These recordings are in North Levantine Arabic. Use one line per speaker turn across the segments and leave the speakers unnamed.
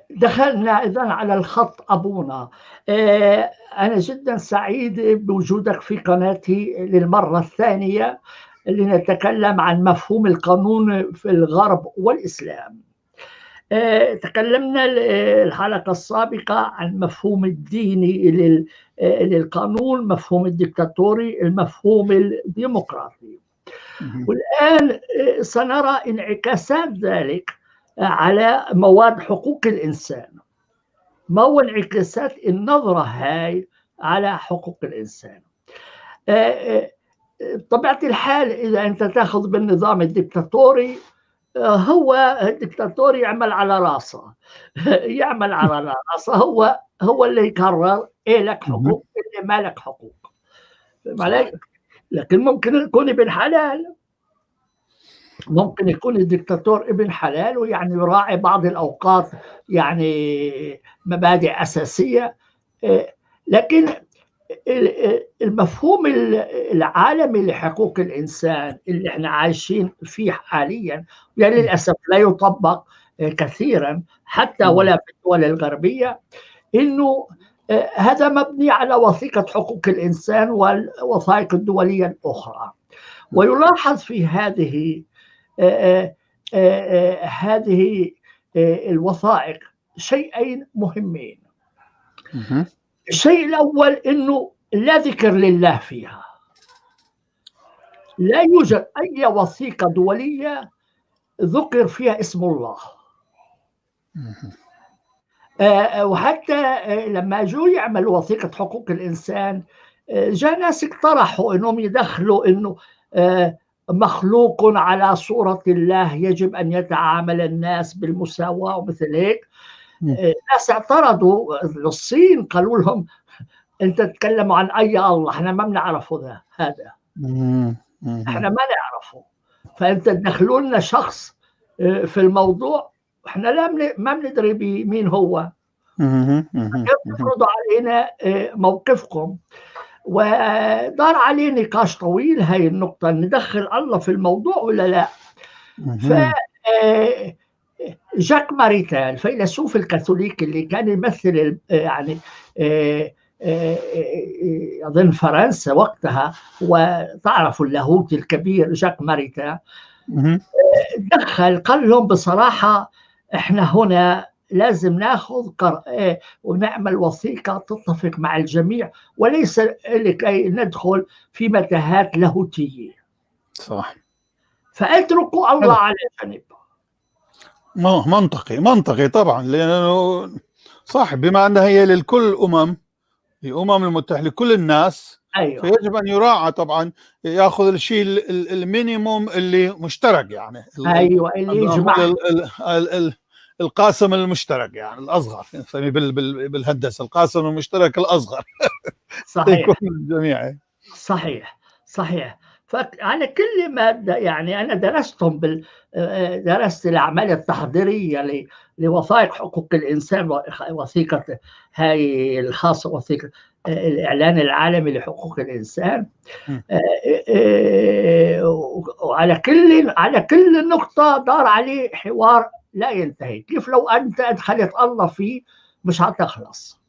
دخلنا إذا على الخط أبونا. أنا جدا سعيد بوجودك في قناتي للمرة الثانية لنتكلم عن مفهوم القانون في الغرب والإسلام. تكلمنا الحلقة السابقة عن مفهوم الديني للقانون، مفهوم الدكتاتوري، المفهوم الديمقراطي. والآن سنرى انعكاسات ذلك على مواد حقوق الإنسان. ما هو انعكاسات النظرة هاي على حقوق الإنسان؟ بطبيعة الحال إذا أنت تأخذ بالنظام الدكتاتوري، هو الدكتاتور يعمل على راسه يعمل على راسه، هو اللي يقرر إيه لك حقوق إيه ما لك حقوق. عليك؟ لكن ممكن يكون ابن حلال، ممكن يكون الدكتاتور ابن حلال ويعني يراعي بعض الأوقات يعني مبادئ أساسية، لكن المفهوم العالمي لحقوق الإنسان اللي احنا عايشين فيه حاليا يعني للأسف لا يطبق كثيرا حتى ولا في الدول الغربية، إنه هذا مبني على وثيقة حقوق الإنسان والوثائق الدولية الأخرى. ويلاحظ في هذه الوثائق شيئين مهمين. الشيء الأول أنه لا ذكر لله فيها، لا يوجد أي وثيقة دولية ذكر فيها اسم الله. وحتى لما جو يعملوا وثيقة حقوق الإنسان، جاء ناس اقترحوا أنهم يدخلوا أنه مخلوق على صورة الله يجب أن يتعامل الناس بالمساواة ومثل هيك. ناس اعترضوا للصين، قالوا لهم أنت تتكلموا عن أي الله، احنا ما بنعرفه ذا هذا، احنا ما نعرفه، فأنت تدخلوا لنا شخص في الموضوع احنا لا ما بندري بمين هو، كيف تفرضوا علينا موقفكم؟ ودار عليه نقاش طويل هاي النقطة، ندخل الله في الموضوع ولا لا؟ ف جاك ماريتان الفيلسوف الكاثوليكي اللي كان يمثل يعني أظن فرنسا وقتها، وتعرفوا اللاهوتي الكبير جاك ماريتان، دخل قال لهم بصراحة احنا هنا لازم ناخذ ونعمل وثيقة تتفق مع الجميع، وليس لكي ندخل في متاهات لاهوتية.
صح.
فاتركوا الله على جنب.
منطقي، منطقي طبعا، لأنه صح، بما أنها هي للكل أمم، الأمم المتحدة لكل الناس.
أيوة.
فيجب أن يراعى طبعا، يأخذ الشيء ال minimum اللي مشترك يعني.
أيوة، اللي يجمع
القاسم المشترك يعني الأصغر، نسميه بالهندسة القاسم المشترك الأصغر.
صحيح.
يكون الجميع.
صحيح صحيح. فعلى كل مادة يعني أنا درستهم درست الأعمال التحضيرية لوثائق حقوق الإنسان، وثيقة هاي الخاصة، وثيقة الإعلان العالمي لحقوق الإنسان، وعلى كل على كل نقطة دار عليه حوار لا ينتهي. كيف لو أنت أدخلت الله فيه مش هتخلص.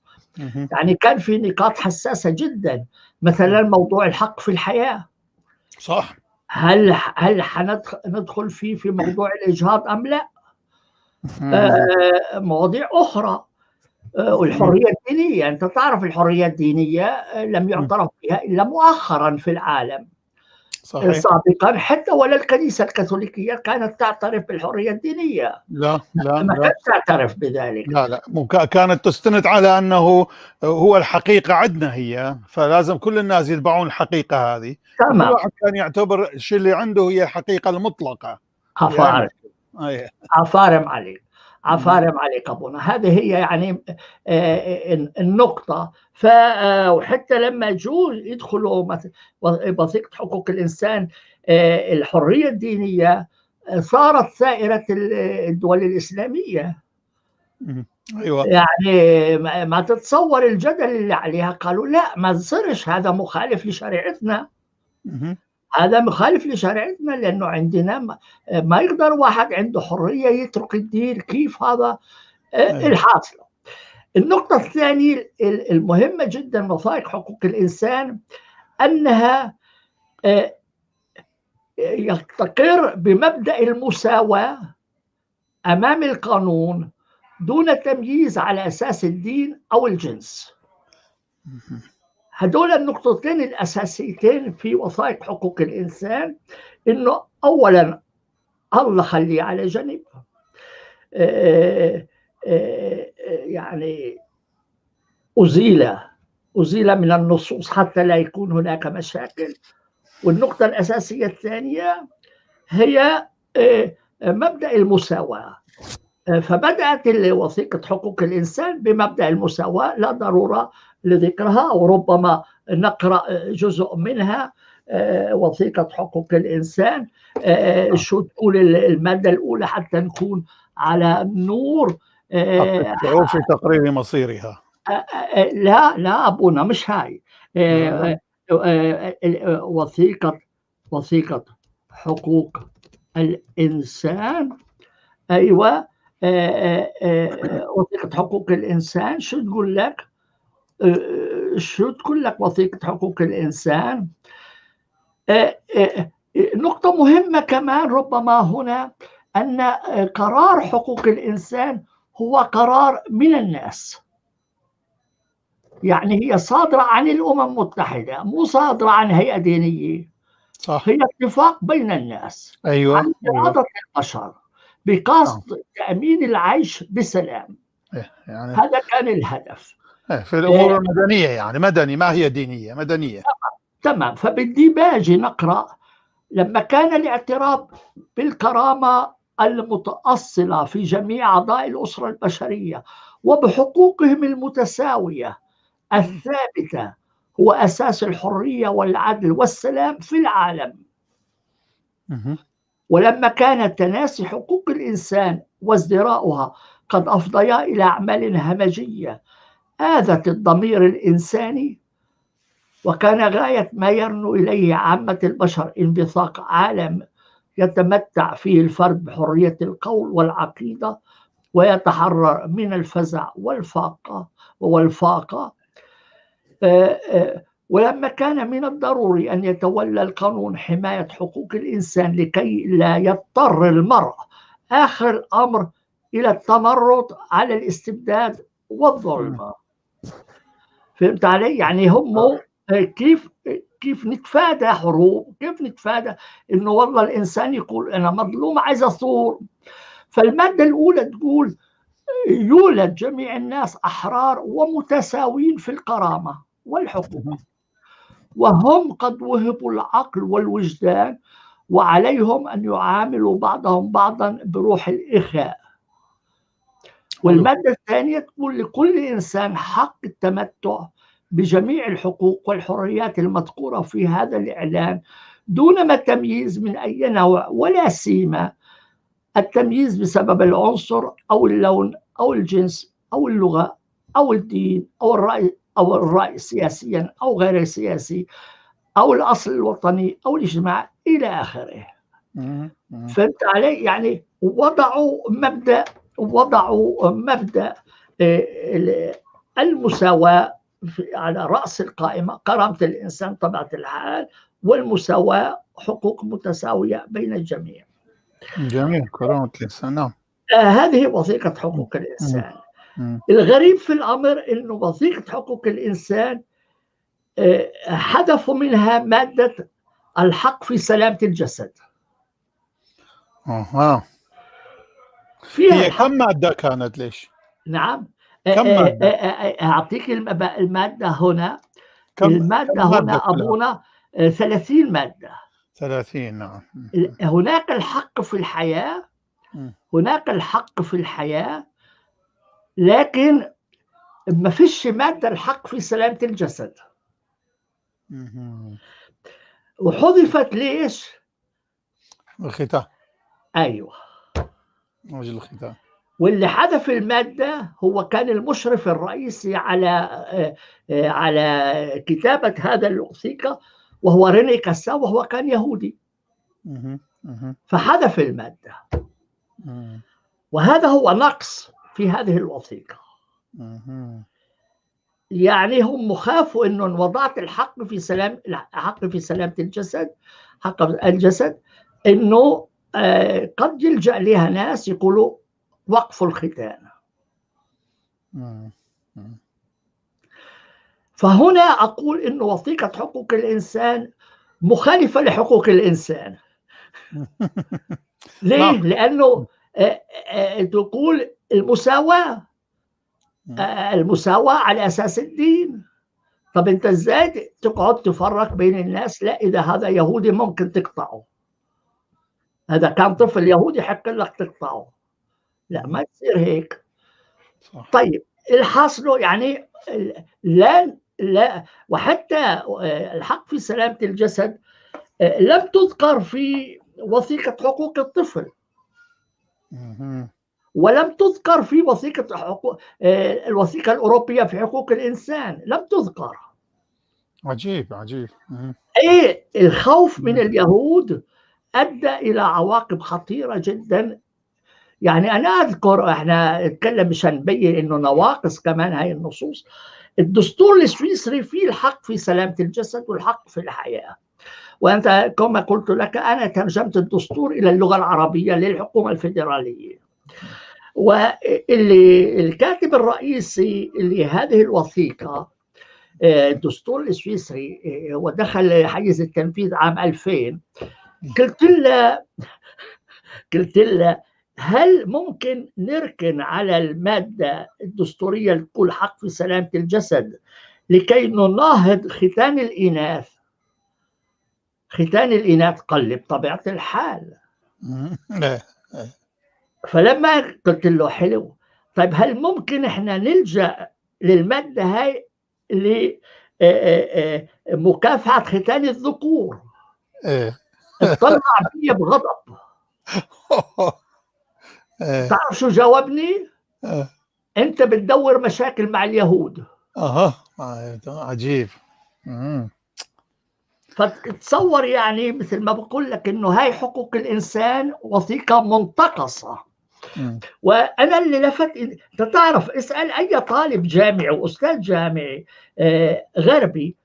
يعني كان في نقاط حساسة جدا، مثلا موضوع الحق في الحياة.
صح.
هل حندخل فيه في موضوع الإجهاض أم لا؟ مواضيع أخرى، والحرية الدينية، أنت تعرف الحرية الدينية لم يعترف بها إلا مؤخرا في العالم.
صحيح.
سابقا حتى ولا الكنيسة الكاثوليكية كانت تعترف بالحرية الدينية.
لا لا،
ما
لا.
كانت تعترف بذلك.
لا لا، كانت تستند على أنه هو الحقيقة عندنا هي، فلازم كل الناس يتبعون الحقيقة هذه.
تمام.
كل واحد كان يعتبر الشيء اللي عنده هي الحقيقة المطلقة.
عفارم.
يعني.
عفارم عليك، عفارم عليك أبونا. هذه هي يعني النقطة. وحتى لما جو يدخلوا وثيقة حقوق الإنسان، الحرية الدينية صارت ثائرة الدول الإسلامية.
أيوة.
يعني ما تتصور الجدل اللي عليها، قالوا لا ما تصيرش، هذا مخالف لشريعتنا. هذا مخالف لشريعتنا، لأنه عندنا ما يقدر واحد عنده حرية يترك الدين، كيف هذا؟ الحاصلة. النقطة الثانية المهمة جدا وثائق حقوق الإنسان أنها يستقر بمبدأ المساواة أمام القانون دون تمييز على أساس الدين أو الجنس. هدول النقطتين الأساسيتين في وثائق حقوق الإنسان، إنه أولا الله خليه على جنب، يعني أزيل من النصوص حتى لا يكون هناك مشاكل. والنقطة الأساسية الثانية هي مبدأ المساواة. فبدأت وثيقة حقوق الإنسان بمبدأ المساواة، لا ضرورة لذكرها وربما نقرأ جزء منها. وثيقة حقوق الإنسان شو تقول المادة الأولى حتى نكون على نور.
الشعوب في تقرير مصيرها.
لا لا أبونا مش هاي. وثيقة حقوق الإنسان، أيوة، وثيقة حقوق الإنسان شو تقول لك؟ شو تقول لك وثيقة حقوق الإنسان؟ نقطة مهمة كمان ربما هنا، أن قرار حقوق الإنسان هو قرار من الناس، يعني هي صادرة عن الأمم المتحدة، مو صادرة عن هيئة دينية.
صح.
هي اتفاق بين الناس.
أيوة.
عن إرادة البشر بقصد تأمين العيش بسلام.
يعني
هذا كان الهدف.
في الأمور المدنية، يعني مدني، ما هي دينية، مدنية.
تمام. فبدي باجي نقرأ لما كان الاعتراف بالكرامة المتأصلة في جميع أعضاء الأسرة البشرية وبحقوقهم المتساوية الثابتة هو أساس الحرية والعدل والسلام في العالم. ولما كان تناسي حقوق الإنسان وازدراؤها قد أفضيا إلى أعمال همجية آذت الضمير الإنساني، وكان غاية ما يرنو إليه عامة البشر انبثاق عالم يتمتع فيه الفرد بحرية القول والعقيدة ويتحرر من الفزع والفاقة. ولما كان من الضروري أن يتولى القانون حماية حقوق الإنسان لكي لا يضطر المرء آخر الأمر إلى التمرد على الاستبداد والظلم. فهمت علي؟ يعني هم كيف نتفادى حروب، كيف نتفادى إنه والله الإنسان يقول أنا مظلوم عايز أثور. فالمادة الأولى تقول يولد جميع الناس أحرار ومتساوين في الكرامة والحقوق، وهم قد وهبوا العقل والوجدان، وعليهم أن يعاملوا بعضهم بعضا بروح الإخاء. والمادة الثانية تقول لكل إنسان حق التمتع بجميع الحقوق والحريات المذكورة في هذا الإعلان دون ما تمييز من أي نوع، ولا سيما التمييز بسبب العنصر أو اللون أو الجنس أو اللغة أو الدين أو الرأي أو الرأي سياسيا أو غير سياسي أو الأصل الوطني أو الاجتماع إلى آخره. فهمت علي؟ يعني وضعوا مبدأ المساواة على رأس القائمة، كرامة الإنسان طبيعة الحال، والمساواة حقوق متساوية بين الجميع.
جميل، كرامة الإنسان. نعم.
هذه وثيقة حقوق الإنسان. الغريب في الأمر أنه وثيقة حقوق الإنسان حذفوا منها مادة الحق في سلامة الجسد.
فيها هي كم مادة كانت؟ ليش؟
نعم،
كم مادة؟
أعطيك المادة هنا. المادة هنا أبونا 30 مادة.
30. نعم.
هناك الحق في الحياة، هناك الحق في الحياة، لكن ما فيش مادة الحق في سلامة الجسد. وحذفت ليش؟
الختان.
أيوه،
أجل الختان.
واللي حذف المادة هو كان المشرف الرئيسي على كتابة هذا الوثيقة، وهو ريني كاسا، وهو كان يهودي. فحذف المادة. وهذا هو نقص في هذه الوثيقة. يعني هم خافوا انه وضعت الحق في سلام، الحق في سلامة الجسد، حق الجسد، انه قد يلجأ لها ناس يقولوا وقفوا الختان. فهنا أقول إنه وثيقة حقوق الإنسان مخالفة لحقوق الإنسان. ليه؟ لأنه تقول المساواة، المساواة على أساس الدين. طب أنت إزاي تقعد تفرق بين الناس؟ لا، إذا هذا يهودي ممكن تقطعه، هذا كان طفل يهودي حق لك تقطعه، لا ما يصير هيك. صح. طيب الحاصل يعني لا لا، وحتى الحق في سلامة الجسد لم تذكر في وثيقة حقوق الطفل، ولم تذكر في وثيقة حقوق الوثيقة الأوروبية في حقوق الإنسان، لم تذكر.
عجيب عجيب.
إيه، الخوف من اليهود أدى إلى عواقب خطيرة جدا. يعني أنا أذكر، إحنا نتكلم مشان نبين إنه نواقص كمان هاي النصوص. الدستور السويسري فيه الحق في سلامة الجسد والحق في الحياة، وأنت كما قلت لك أنا ترجمت الدستور إلى اللغة العربية للحكومة الفيدرالية، واللي الكاتب الرئيسي لهذه الوثيقة الدستور السويسري هو دخل حيز التنفيذ عام 2000. قلت له هل ممكن نركن على المادة الدستورية اللي تقول حق في سلامة الجسد لكي نناهض ختان الإناث؟ ختان الإناث قل بطبيعة الحال. فلما قلت له حلو، طيب هل ممكن احنا نلجأ للمادة هاي لمكافحة ختان الذكور؟ اطلع بي بغضب. تعرف شو جاوبني؟ انت بتدور مشاكل مع اليهود.
عجيب.
فتصور يعني مثل ما بقول لك انه هاي حقوق الانسان وثيقة منتقصه. وانا اللي لفت، انت تعرف اسال اي طالب جامعي واستاذ جامعي غربي،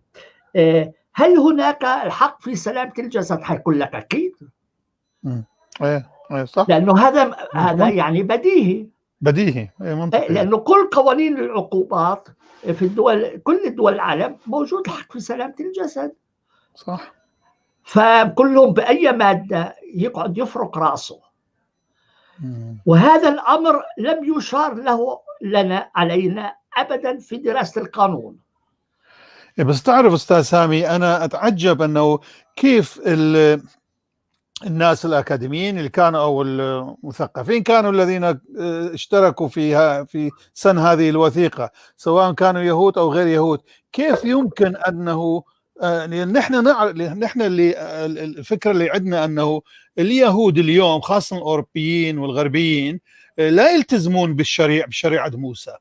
هل هناك الحق في سلامه الجسد؟ حيقول لك اكيد.
ايه صح،
لانه هذا يعني بديهي.
بديهي، ايه منطقي.
لانه كل قوانين العقوبات في الدول، كل دول العالم موجود الحق في سلامه الجسد.
صح.
فكلهم باي مادة يقعد يفرق راسه. وهذا الامر لم يشار له لنا علينا ابدا في دراسة القانون.
بس تعرف استاذ سامي، انا اتعجب انه كيف الناس الأكاديميين اللي كانوا أو المثقفين كانوا الذين اشتركوا فيها في سن هذه الوثيقة، سواء كانوا يهود أو غير يهود، كيف يمكن أنه نحن نعرف، نحن اللي الفكرة اللي عندنا أنه اليهود اليوم خاصة الأوروبيين والغربيين لا يلتزمون بالشريعة، بشريعة موسى،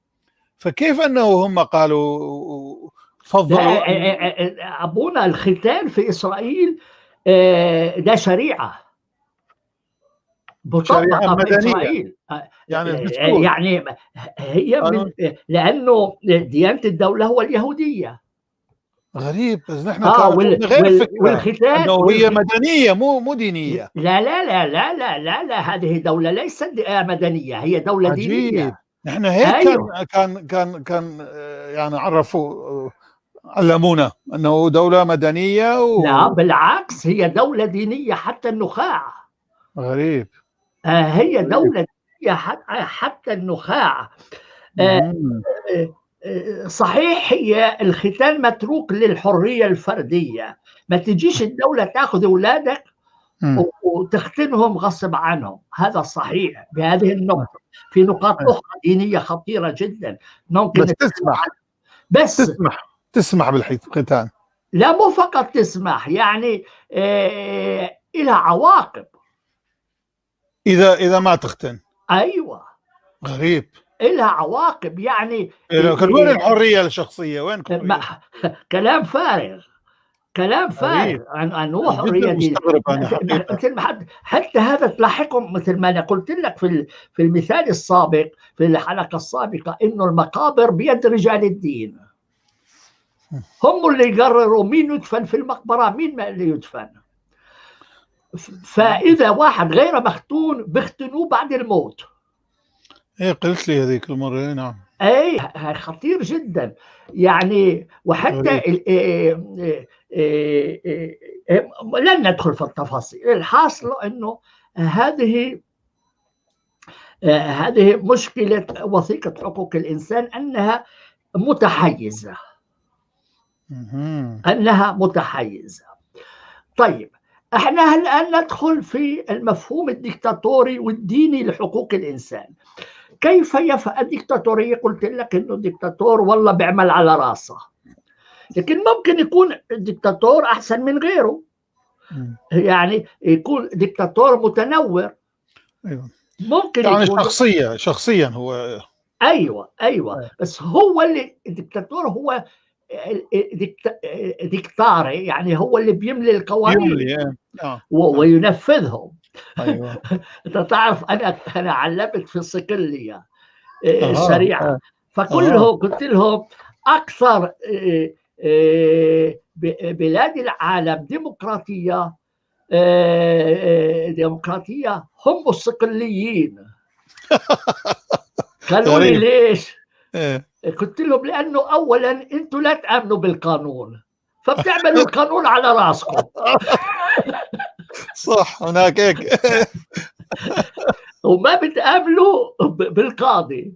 فكيف أنه هم قالوا فضلوا؟
أبونا الختان في إسرائيل ده شريعة
شريعة مدنية،
يعني هي من، لأنه ديانة الدولة هو اليهودية.
غريب، بس نحن كان غير فكرة
والختان
أنه هي مدنية مو دينية.
لا لا لا لا لا لا لا، هذه دولة ليست مدنية، هي دولة
عجيب.
دينية.
نحن هيك. أيوه. كان كان كان يعني عرفوا، علمونا أنه دولة مدنية
لا بالعكس، هي دولة دينية حتى النخاع.
غريب.
هي دولة دينية حتى النخاع. صحيح هي الختان متروك للحرية الفردية، ما تجيش الدولة تأخذ أولادك وتختنهم غصب عنهم، هذا صحيح بهذه النقطة. في نقاط أخرى دينية خطيرة جدا ممكن
بس تسمح،
بس
تسمح بالختان.
لا مو فقط تسمح، يعني إلها عواقب
إذا ما تختن.
أيوة.
غريب.
إلها عواقب يعني.
وين الحرية الشخصية؟ وين
كلام فارغ. كلام فارغ
غريب.
عن هو
جدا
حرية دين.
مستغرب انا حقيقة.
مثل ما حتى هذا تلاحقهم، مثل ما انا قلت لك في المثال السابق في الحلقة السابقة، انه المقابر بيد رجال الدين، هم اللي يقرروا مين يدفن في المقبرة، مين ما اللي يدفن. فاذا واحد غير مختون بيختنوه بعد الموت.
ايه قلت لي هذيك المرة، إيه نعم.
اي خطير جدا يعني. وحتى
غريب.
لن ندخل في التفاصيل. الحاصل انه هذه مشكلة وثيقة حقوق الإنسان، أنها متحيزة. أنها متحيزة. طيب، احنا الآن ندخل في المفهوم الديكتاتوري والديني لحقوق الإنسان. كيف يفهم الديكتاتورية؟ قلت لك إنه الديكتاتور والله بيعمل على راسه، لكن ممكن يكون الديكتاتور أحسن من غيره. يعني يكون ديكتاتور متنور. ممكن
يعني
يكون
شخصيا هو.
ايوه. بس هو اللي الدكتاتور هو dictare، يعني هو اللي بيملي القوانين.
يملي، إيه.
وينفذهم. انت تعرف انا علمت في صقلية الشريعة. فكلهم قلت لهم اكثر بلاد العالم ديمقراطية هم الصقليين. قالوا لي
غريب.
ليش؟
إيه.
قلت لهم لانه اولا انتم لا تامنوا بالقانون، فبتعملوا القانون على راسكم.
صح، هناك هيك.
وما بتامنوا بالقاضي،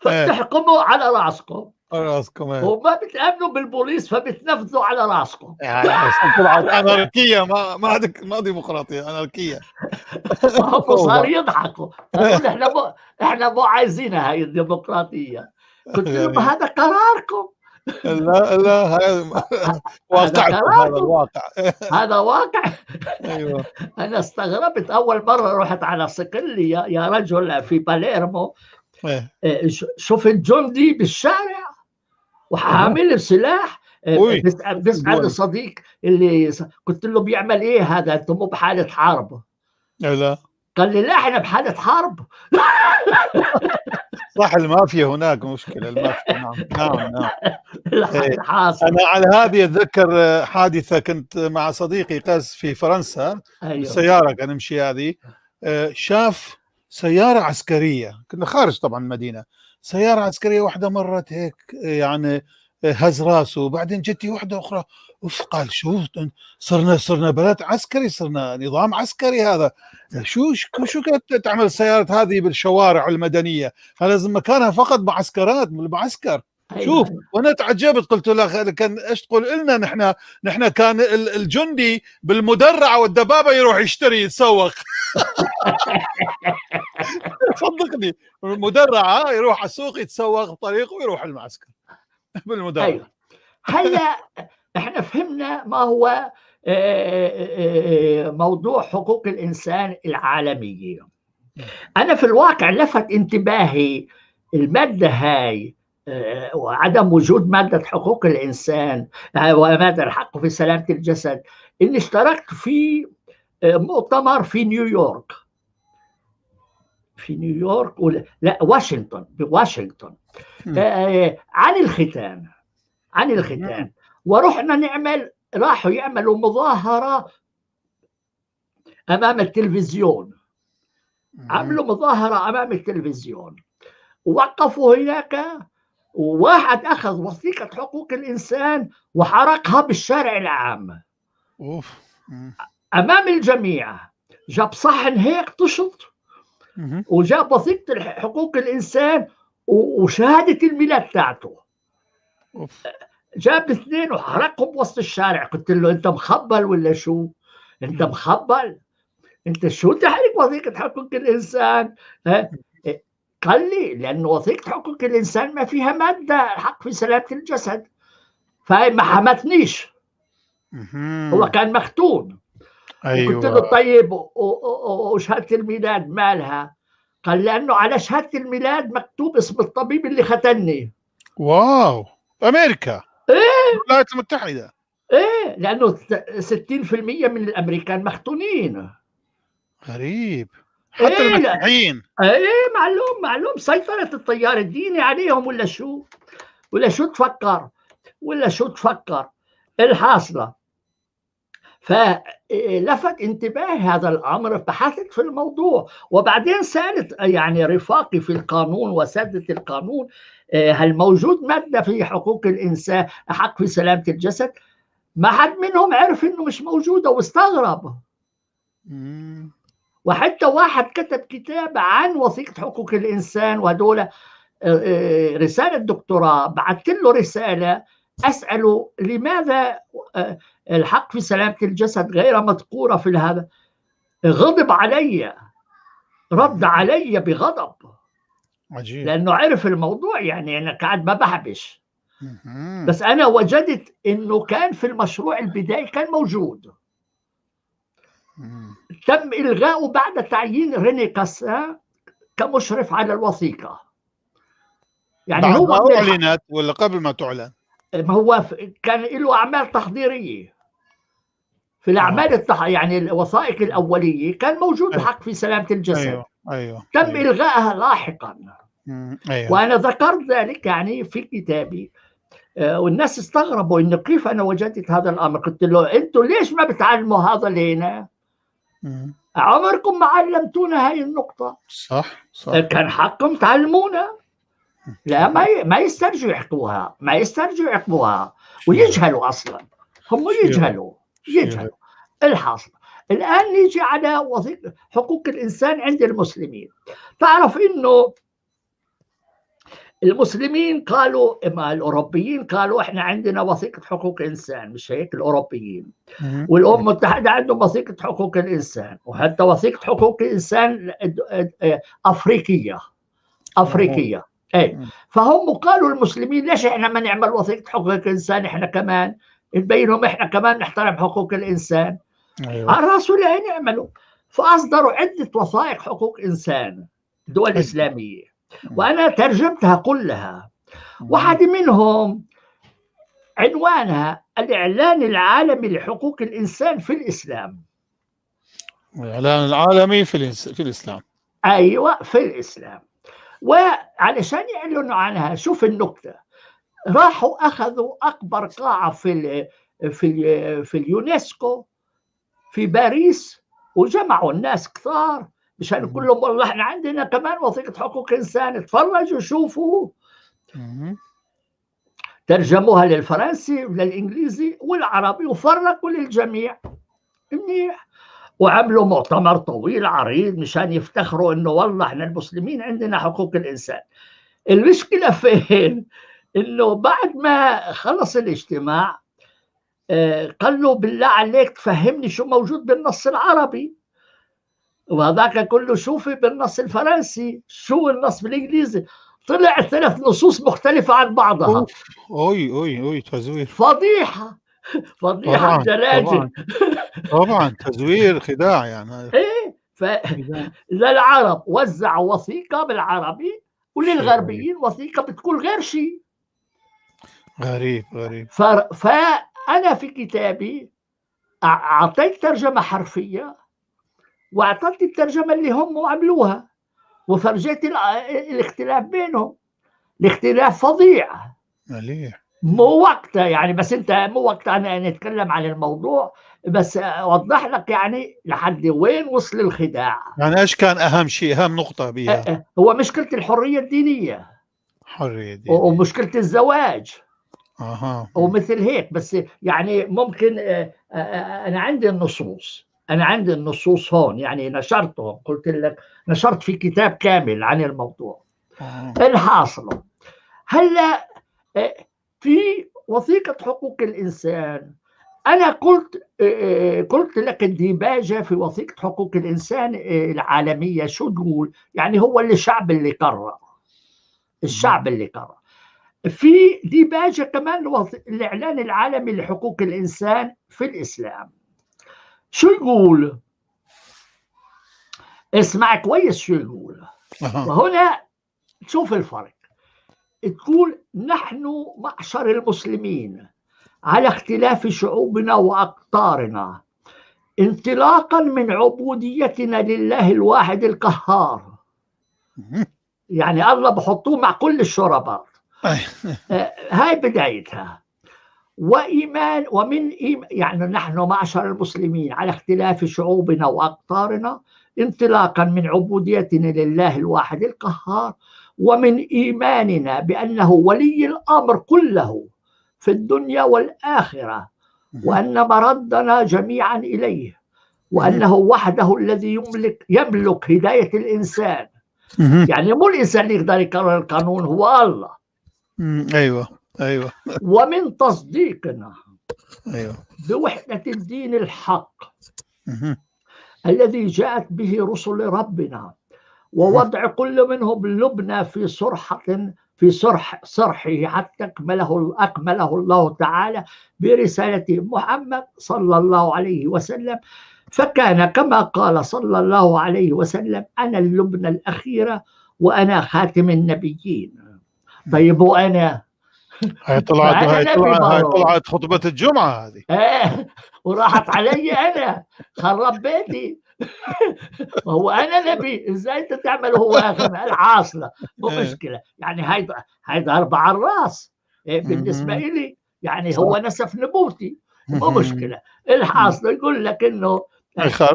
فبتحكموا على راسكم.
على راسكم، إيه.
وما بتامنوا بالبوليس فبتنفذوا على راسكم.
يعني طلعت اناركيه، ما عندك ما ديمقراطية، اناركيه.
هم صاروا يضحكوا، قالوا لي احنا مو عايزينها هاي الديمقراطية. قلت لهم هذا قراركم.
لا لا، هذا واقعكم، هذا
قراركم.
الواقع.
هذا واقع. انا استغربت اول مرة رحت على صقلية يا رجل في باليرمو. شفت جندي بالشارع وحامل سلاح. بسأل الصديق اللي قلت له بيعمل ايه هذا؟ انتم مو بحاله حرب؟
لا.
قال لي لا، احنا بحاله حرب.
صح، المافيا هناك مشكلة، المافيا. نعم.
الحاصل.
أنا على هذه أتذكر حادثة، كنت مع صديقي قاس في فرنسا. سيارة كان يمشي هذه، شاف سيارة عسكرية، كنا خارج طبعا المدينة، سيارة عسكرية واحدة مرت هيك، هز راسه، وبعدين جتي واحدة أخرى، أوف، قال شو صرنا بلد عسكري، صرنا نظام عسكري هذا، شو كانت تعمل السيارات هذه بالشوارع المدنية؟ هذا لازم مكانها فقط معسكرات، بالمعسكر. شوف، وانا تعجبت، قلت له كان ايش تقول لنا؟ نحن كان الجندي بالمدرعه والدبابه يروح يشتري يتسوق. صدقني، المدرعه يروح على السوق يتسوق بطريقة ويروح المعسكر بالمدرعه.
هلا احنا فهمنا ما هو موضوع حقوق الانسان العالمية. انا في الواقع لفت انتباهي المادة هاي، وعدم وجود مادة حقوق الإنسان، ومادة الحق في سلامة الجسد، إني اشتركت في مؤتمر في نيويورك، في نيويورك ولا لا واشنطن، بواشنطن، عن الختان، عن الختان. ورحنا نعمل، راحوا يعملوا مظاهرة أمام التلفزيون. عملوا مظاهرة أمام التلفزيون، وقفوا هناك، وواحد أخذ وثيقة حقوق الإنسان وحرقها بالشارع العام. أمام الجميع. جاب صحن هيك طشط، وجاب وثيقة حقوق الإنسان وشهادة الميلاد تاعته. جاب اثنين وحرقهم وسط الشارع. قلت له أنت مخبل ولا شو؟ أنت مخبل؟ أنت شو تحرق وثيقة حقوق الإنسان؟ ها؟ قال لي لأن وثيقة حقوق الإنسان ما فيها مادة الحق في سلامة الجسد، فهي ما حمتنيش. هو كان مختون. قلت له طيب وشهادة الميلاد مالها؟ قال لأنه على شهادة الميلاد مكتوب اسم الطبيب اللي ختني.
واو، أمريكا.
إيه؟
الولايات المتحدة.
إيه. لأنه 60% من الأمريكان مختونين.
غريب، حتى
إيه لا
المسيحيين.
إيه معلوم معلوم، سيطرة التيار الديني عليهم ولا شو؟ ولا شو تفكر؟ ولا شو تفكر؟ الحاصلة فلفت انتباهي هذا الأمر، بحثت في الموضوع، وبعدين سألت يعني رفاقي في القانون وسادة القانون، هل موجود مادة في حقوق الإنسان حق في سلامة الجسد؟ ما حد منهم عرف إنه مش موجودة واستغرب. وحتى واحد كتب كتاب عن وثيقة حقوق الإنسان وهدول، رسالة دكتوراه، بعثت له رسالة أسأله لماذا الحق في سلامة الجسد غير مذكورة في هذا. غضب علي، رد علي بغضب.
عجيب.
لأنه عرف الموضوع، يعني أنا قاعد ما بحبش. بس أنا وجدت إنه كان في المشروع البدائي كان موجود. تم إلغائه بعد تعيين ريني كاسان كمشرف على الوثيقة. يعني
بعد
هو
ما أعلنت ولا قبل ما تعلن؟
ما هو كان له أعمال تحضيرية. في الأعمال يعني الوثائق الأولية كان موجود الحق في سلامة الجسد.
أيوه.
تم
أيوه.
إلغائها لاحقا.
أيوه.
وأنا ذكرت ذلك يعني في كتابي، والناس استغربوا إنه كيف أنا وجدت هذا الأمر. قلت له أنتوا ليش ما بتعلموا هذا لينا؟ عمركم ما علمتونا هاي النقطة.
صح.
كان حقكم تعلمونا. لا، ما يسترجوا يحكوها، ما يسترجوا يحكوها ويجهلوا أصلا. هم يجهلوا. الحاصل الآن نيجي على وثيقة حقوق الإنسان عند المسلمين. تعرف إنه المسلمين قالوا، إما الأوروبيين قالوا إحنا عندنا وثيقة حقوق إنسان، مش هيك الأوروبيين؟ والأمم المتحدة عندهم وثيقة حقوق الإنسان، وحتى وثيقة حقوق الإنسان أفريقية. أفريقية. إيه. فهم قالوا المسلمين ليش إحنا ما نعمل وثيقة حقوق الإنسان؟ إحنا كمان نبينهم إحنا كمان نحترم حقوق الإنسان. على رأس والعين يعملوا. فأصدروا عدة وثائق حقوق إنسان دول إسلامية، وأنا ترجمتها كلها. واحد منهم عنوانها الإعلان العالمي لحقوق الإنسان في الإسلام.
الإعلان العالمي في الإسلام.
أيوة، في الإسلام. وعلشان يعلنوا عنها، شوف النكتة، راحوا أخذوا أكبر قاعة في اليونسكو في باريس، وجمعوا الناس كثار مشان يقول لهم والله احنا عندنا كمان وثيقة حقوق إنسان، اتفرجوا شوفوا. ترجموها للفرنسي وللإنجليزي والعربي وفرقوا للجميع منيح، وعملوا مؤتمر طويل عريض مشان يفتخروا انه والله احنا المسلمين عندنا حقوق الإنسان. المشكلة فين؟ انه بعد ما خلص الاجتماع، قال له بالله عليك تفهمني شو موجود بالنص العربي، وهذاك كله شوفي بالنص الفرنسي، شو النص بالإنجليزي. طلع 3 نصوص مختلفة عن بعضها.
أوف. أوي، أوي، أوي، تزوير.
فضيحة. فضيحة جلاجل.
طبعاً، تزوير، خداع يعني.
إيه،
خداع.
للعرب وزعوا وثيقة بالعربي، وللغربيين وثيقة بتقول غير شيء.
غريب، غريب.
فأنا في كتابي أعطيت ترجمة حرفية، وأعطيت الترجمة اللي هم عملوها، وفرجيت الاختلاف بينهم. الاختلاف فظيع.
مليح.
مو وقتها يعني، بس أنت مو وقتها أنا نتكلم عن الموضوع، بس أوضح لك يعني لحد وين وصل الخداع.
يعني إيش كان أهم شيء، أهم نقطة بها؟
هو مشكلة الحرية الدينية.
حرية الدينية.
ومشكلة الزواج. ومثل هيك. بس يعني ممكن، أنا عندي النصوص، أنا عندي النصوص هون، يعني نشرتهم، قلت لك نشرت في كتاب كامل عن الموضوع. الحاصل هلا، في وثيقة حقوق الإنسان، أنا قلت لك الديباجة في وثيقة حقوق الإنسان العالمية شو تقول؟ يعني هو اللي الشعب اللي قرر، الشعب اللي قرر. في ديباجة كمان الإعلان العالمي لحقوق الإنسان في الإسلام شو يقول؟ اسمع كويس شو يقول. وهنا تشوف الفرق. تقول نحن معشر المسلمين على اختلاف شعوبنا وأقطارنا، انطلاقا من عبوديتنا لله الواحد القهار. يعني الله بحطوه مع كل الشربات. هاي بدايتها. وإيمان ومن إيمان، يعني نحن معشر المسلمين على اختلاف شعوبنا وأقطارنا انطلاقا من عبوديتنا لله الواحد القهار، ومن إيماننا بأنه ولي الأمر كله في الدنيا والآخرة، وأن مردنا جميعا إليه، وأنه وحده الذي يملك هداية الإنسان. يعني مو الإنسان اللي يقدر يقرر القانون، هو الله.
أيوة أيوة.
ومن تصديقنا بوحدة الدين الحق الذي جاءت به رسل ربنا، ووضع كل منهم لبنى في صرحة في صرحه حتى أكمله الله تعالى برسالة محمد صلى الله عليه وسلم. فكان كما قال صلى الله عليه وسلم: أنا اللبنة الأخيرة وأنا خاتم النبيين. طيب وأنا
هاي طلعت هاي طلعت خطبة الجمعة هذه.
وراحت علي أنا، خرب بيتي. وهو أنا نبي، إزاي أنت تعمل هو آخر العاصلة؟ مو مشكلة، يعني هاي ضربة على الراس بالنسبة إلي، يعني هو نسف نبوتي، مو مشكلة. الحاصلة يقول لك إنه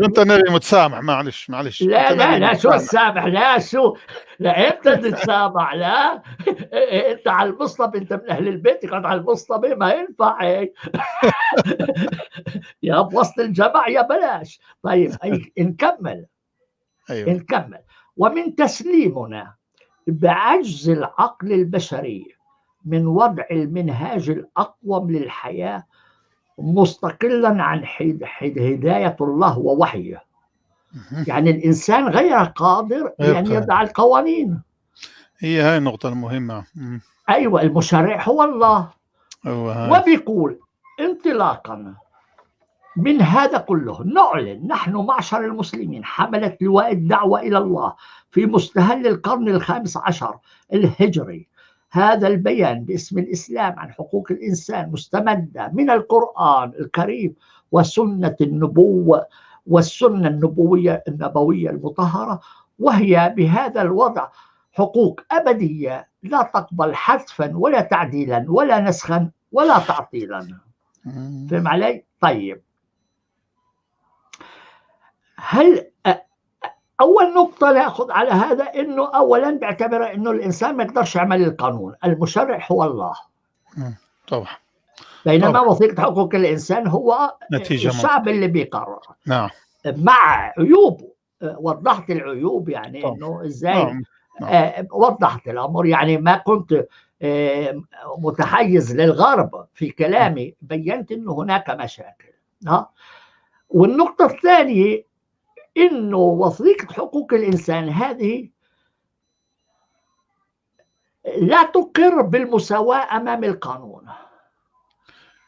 انت نبي متسامح، معلش معلش.
لا لا لا، شو السامح؟ لا شو، لا انت تتسامح، لا انت على المصطبه، انت من اهل البيت تقعد على المصطبه، ما ينفع هيك. يا بوسط الجمع يا بلاش. طيب نكمل.
أيوة.
نكمل. ومن تسليمنا بعجز العقل البشري من وضع المنهاج الاقوم للحياه مستقلا عن هداية الله ووحيه. يعني الإنسان غير قادر أن يضع القوانين.
هي هاي النقطة المهمة.
أيوة، المشرع هو الله. وبيقول انطلاقا من هذا كله نعلن نحن معشر المسلمين حملة لواء الدعوة إلى الله في مستهل القرن 15 الهجري هذا البيان باسم الإسلام عن حقوق الإنسان مستمدة من القرآن الكريم وسنة النبوة والسنة النبوية المطهرة، وهي بهذا الوضع حقوق أبدية لا تقبل حذفا ولا تعديلا ولا نسخا ولا تعطيلا. فهم علي؟ طيب، هل أول نقطة نأخذ على هذا إنه أولا بعتبر إنه الإنسان ما يقدرش يعمل القانون، المشرع هو الله.
طبعا.
بينما طبعا وثيقة حقوق الإنسان هو نتيجة الشعب اللي بيقرر.
نعم.
مع عيوبه، وضحت العيوب يعني إنه إزاي. نعم. نعم. وضحت الأمر، يعني ما كنت متحيز للغرب في كلامي، بينت إنه هناك مشاكل. والنقطة الثانية إنه وثيقة حقوق الإنسان هذه لا تقر بالمساواة أمام القانون.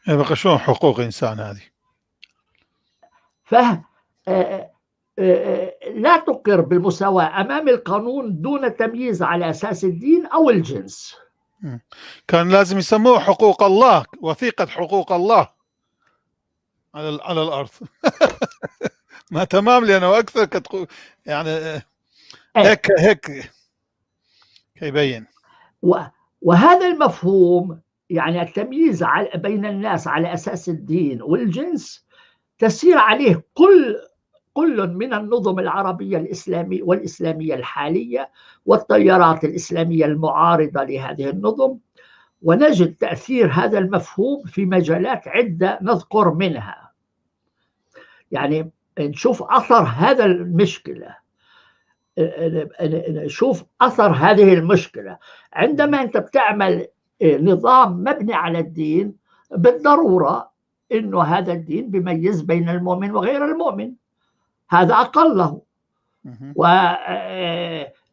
بقى شو حقوق إنسان هذه؟
لا تقر بالمساواة أمام القانون دون تمييز على أساس الدين أو الجنس.
كان لازم يسموه حقوق الله، وثيقة حقوق الله على الأرض. ما تمام، لأنه أكثر كتقول يعني هيك هيك يبين.
وهذا المفهوم يعني التمييز بين الناس على أساس الدين والجنس تسير عليه كل من النظم العربية الإسلامية والإسلامية الحالية والتيارات الإسلامية المعارضة لهذه النظم، ونجد تأثير هذا المفهوم في مجالات عدة نذكر منها. يعني نشوف أثر هذا المشكلة، نشوف أثر هذه المشكلة عندما أنت بتعمل نظام مبني على الدين، بالضرورة إنه هذا الدين بيميز بين المؤمن وغير المؤمن، هذا أقله.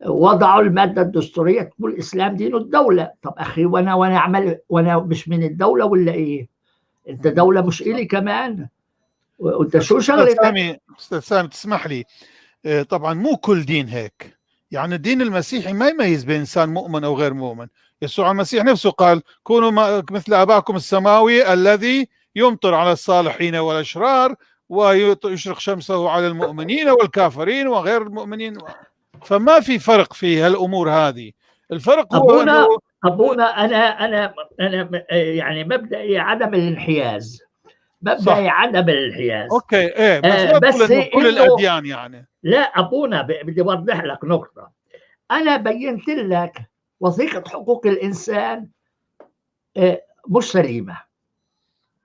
ووضعوا المادة الدستورية تقول الإسلام دين الدولة. طب أخي وأنا أعمل وأنا مش من الدولة ولا إيه؟ أنت دولة مش إلي كمان، وأنت شو شغلتك؟
أستاذ سامي تسمح لي، طبعا مو كل دين هيك، يعني الدين المسيحي ما يميز بين انسان مؤمن او غير مؤمن. يسوع المسيح نفسه قال كونوا مثل اباكم السماوي الذي يمطر على الصالحين والاشرار ويشرق شمسه على المؤمنين والكافرين وغير المؤمنين. فما في فرق في هالامور هذه. الفرق هو
ابونا انا يعني مبدئي عدم الانحياز، مبدئي عدم الانحياز.
okay ايه بس كل الاديان يعني.
لا ابونا بدي اوضح لك نقطة. انا بينت لك وثيقة حقوق الانسان مش سليمة.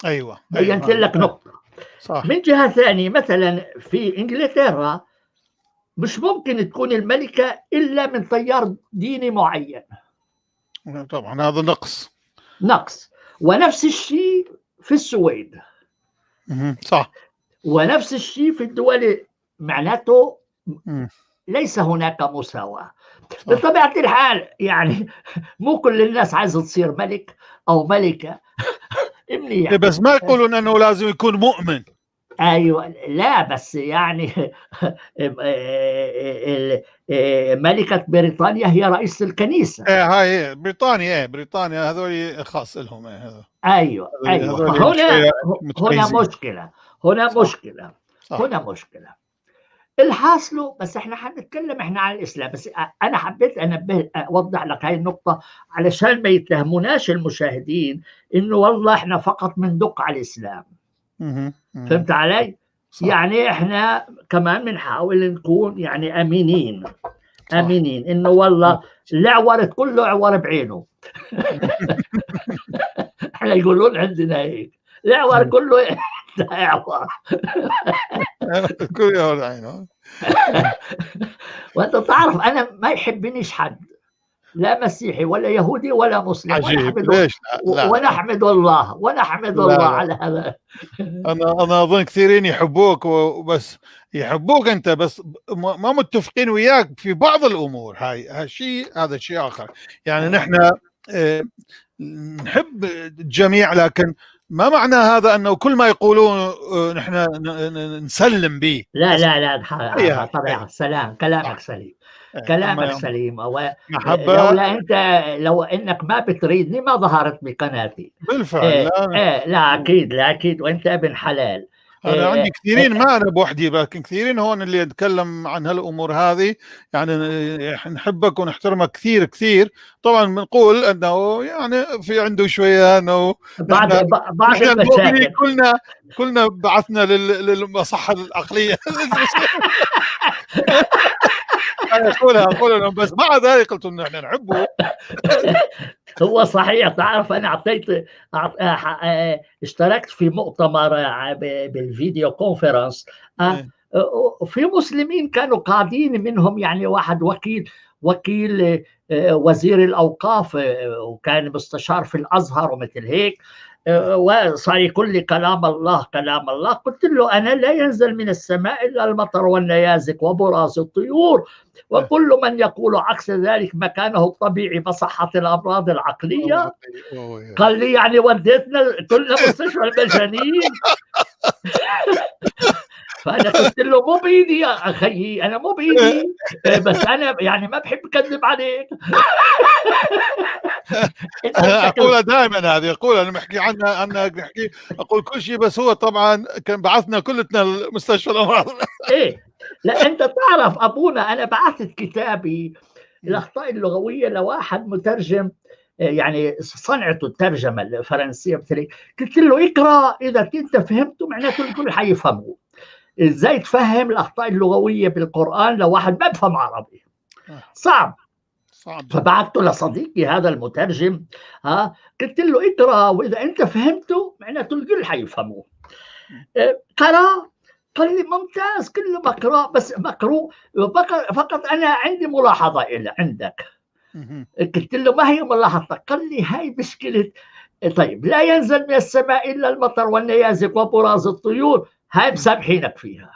ايوه
بينت لك نقطة.
صح.
من جهة ثانية مثلا في انجلترا مش ممكن تكون الملكة الا من تيار ديني معين.
طبعا هذا نقص.
ونفس الشيء في السويد.
صح.
ونفس الشيء في الدول، معناته ليس هناك مساواة. بطبيعة الحال يعني مو كل الناس عايزة تصير ملك أو ملكة.
منيح، بس ما يقولون أنه لازم يكون مؤمن.
أيوة لا بس يعني ملكة بريطانيا هي رئيسة الكنيسة.
إيه هاي بريطانيا، إيه بريطانيا هذول خاص لهم. إيه
أيوة أيوة. هنا مشكلة، هنا مشكلة، هنا مشكلة. الحاصل بس احنا حنتكلم احنا عن الاسلام، بس انا حبيت انبه اوضح لك هاي النقطة علشان ما يتهموناش المشاهدين انه والله احنا فقط بندق على الاسلام. فهمت علي؟
صح.
يعني احنا كمان بنحاول نكون يعني امينين. صح. امينين انه والله العور كله عور بعينه. احنا يقولون عندنا هيك العور كله اعور.
كله عور بعينه.
وانت تعرف انا ما يحبنيش حد، لا مسيحي ولا يهودي ولا مسلم.
عجيب. ليش؟
لا. ونحمد الله، ونحمد الله على هذا.
انا اظن كثيرين يحبوك، وبس يحبوك انت، بس ما متفقين وياك في بعض الامور. هاي هالشيء هذا شيء اخر. يعني نحن نحب الجميع، لكن ما معنى هذا انه كل ما يقولون نحن نسلم به.
لا لا لا طبعا سلام، كلامك سليم، كلامك سليم. لولا انت، لو انك ما بتريدني ما ظهرت بقناتي.
بالفعل.
لا. لا اكيد، لا اكيد، وانت ابن حلال.
انا عندي كثيرين، ما انا بوحدي، لكن كثيرين هون اللي يتكلم عن هالامور هذه. يعني نحبك ونحترمك كثير كثير. طبعا بنقول انه يعني في عنده شوية انه
بعض المشاكل.
كلنا بعثنا للمصحه العقلية. اقولها لهم، بس مع ذلك قلت انه احنا نحبه.
هو صحيح. تعرف انا اعطيت اشتركت في مؤتمر بال video conference، في مسلمين كانوا قاعدين، منهم يعني واحد وكيل وزير الاوقاف، وكان مستشار في الازهر ومثل هيك، وصار يقول لي كلام الله كلام الله. قلت له أنا لا ينزل من السماء إلا المطر والنيازك وبراز الطيور، وكل من يقول عكس ذلك مكانه الطبيعي مصحة الأمراض العقلية. قال لي يعني وديتنا كلنا مستشفى المجانين. فأنا قلت له مو بإيدي يا أخي، أنا مو بإيدي، بس أنا يعني ما بحب أكذب عليك.
أقولها دائما هذه، أقول أنا بحكي عنها، أنا بحكي أقول كل شيء، بس هو طبعا كان بعثنا كلتنا المستشفى الأمراض.
إيه لا أنت تعرف أبونا، أنا بعثت كتابي الأخطاء اللغوية لواحد مترجم، يعني صنعته الترجمة الفرنسية مثل، قلت له اقرأ إذا كنت فهمته معناته الكل حيفهمه. ازاي تفهم الاخطاء اللغوية بالقران لو واحد ما بفهم عربي؟ صعب. فبعثته لصديقي هذا المترجم، قلت له اقرا واذا انت فهمته معناته الكل حيفهموه. قرا، قال لي ممتاز، كله مقروء، بس مقروء فقط انا عندي ملاحظة الى عندك. قلت له ما هي ملاحظتك؟ قال لي هاي مشكلة. طيب لا ينزل من السماء الا المطر والنيازك وبراز الطيور، هاي مسامحينك فيها.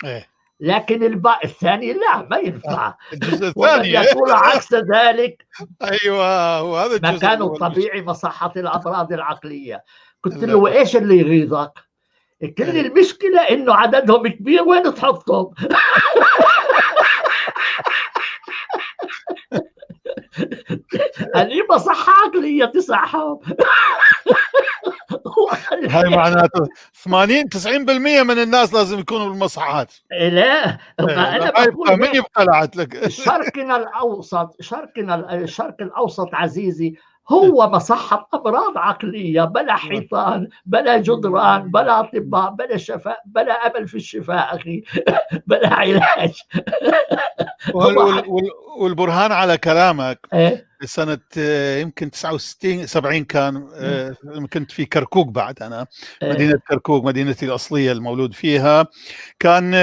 إيه.
لكن الباء الثاني لا ما ينفع.
الجزء الثاني
يقول عكس ذلك.
ايوه هو هذا الجزء
مكانه الطبيعي مصحة الامراض العقلية. قلت له وايش اللي يغيظك؟ كل المشكلة انه عددهم كبير، وين تحطهم؟ أني مصحة عقلية تسعهم.
هاي معناته 80 90% من الناس لازم يكونوا بالمصحات.
لا، أنا بقول
مين يبقى لك؟
شرقنا الأوسط، شرقنا الشرق الأوسط عزيزي هو مصحة أمراض عقلية، بلا حيطان، بلا جدران، بلا أطباء، بلا شفاء، بلا أمل في الشفاء أخي، بلا علاج.
والبرهان على كلامك سنة يمكن 69 70 كان، كنت في كركوك بعد أنا، مدينة كركوك مدينتي الأصلية المولود فيها. كان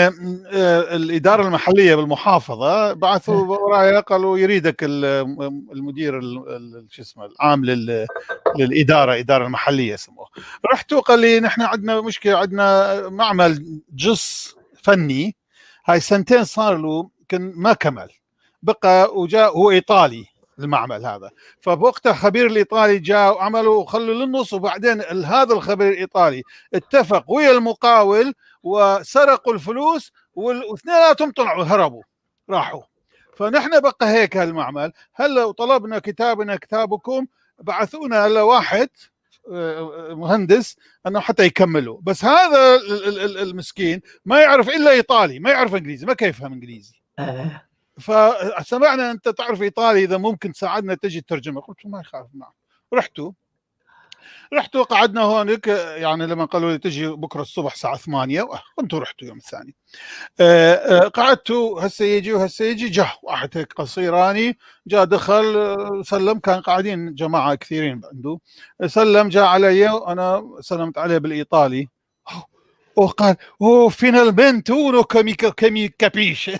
الإدارة المحلية بالمحافظة بعثوا ورايا قالوا يريدك المدير شو اسمه العام للإدارة، إدارة المحلية اسمه. رحت وقال لي نحن عندنا مشكلة، عندنا معمل جص فني، هاي سنتين صار له كان ما كمل، بقى وجاء هو إيطالي المعمل هذا، فبوقتها خبير الإيطالي جاء وعملوا وخلوا للنص، وبعدين هذا الخبير الإيطالي اتفق ويا المقاول وسرقوا الفلوس، واثنيناتهم طلعوا هربوا راحوا. فنحن بقى هيك هالمعمل. هلا وطلبنا كتابنا كتابكم، بعثونا هلا واحد مهندس انه حتى يكملوا، بس هذا المسكين ما يعرف الا ايطالي، ما يعرف انجليزي، ما كيف يفهم انجليزي. فسمعنا انت تعرف ايطالي، اذا ممكن تساعدنا تجي تترجمه. قلت ما يخاف، نعم. رحتوا قعدنا هونك، يعني لما قالوا لي تجي بكره الصبح الساعة 8، كنت رحتوا يوم الثاني. قعدتوا هسه يجي وهسه يجي، جه واحد هيك قصيراني، جاء دخل سلم، كان قاعدين جماعة كثيرين عنده، سلم جاء علي وانا سلمت عليه بالايطالي، وقال oh finalmente uno che mi capisce.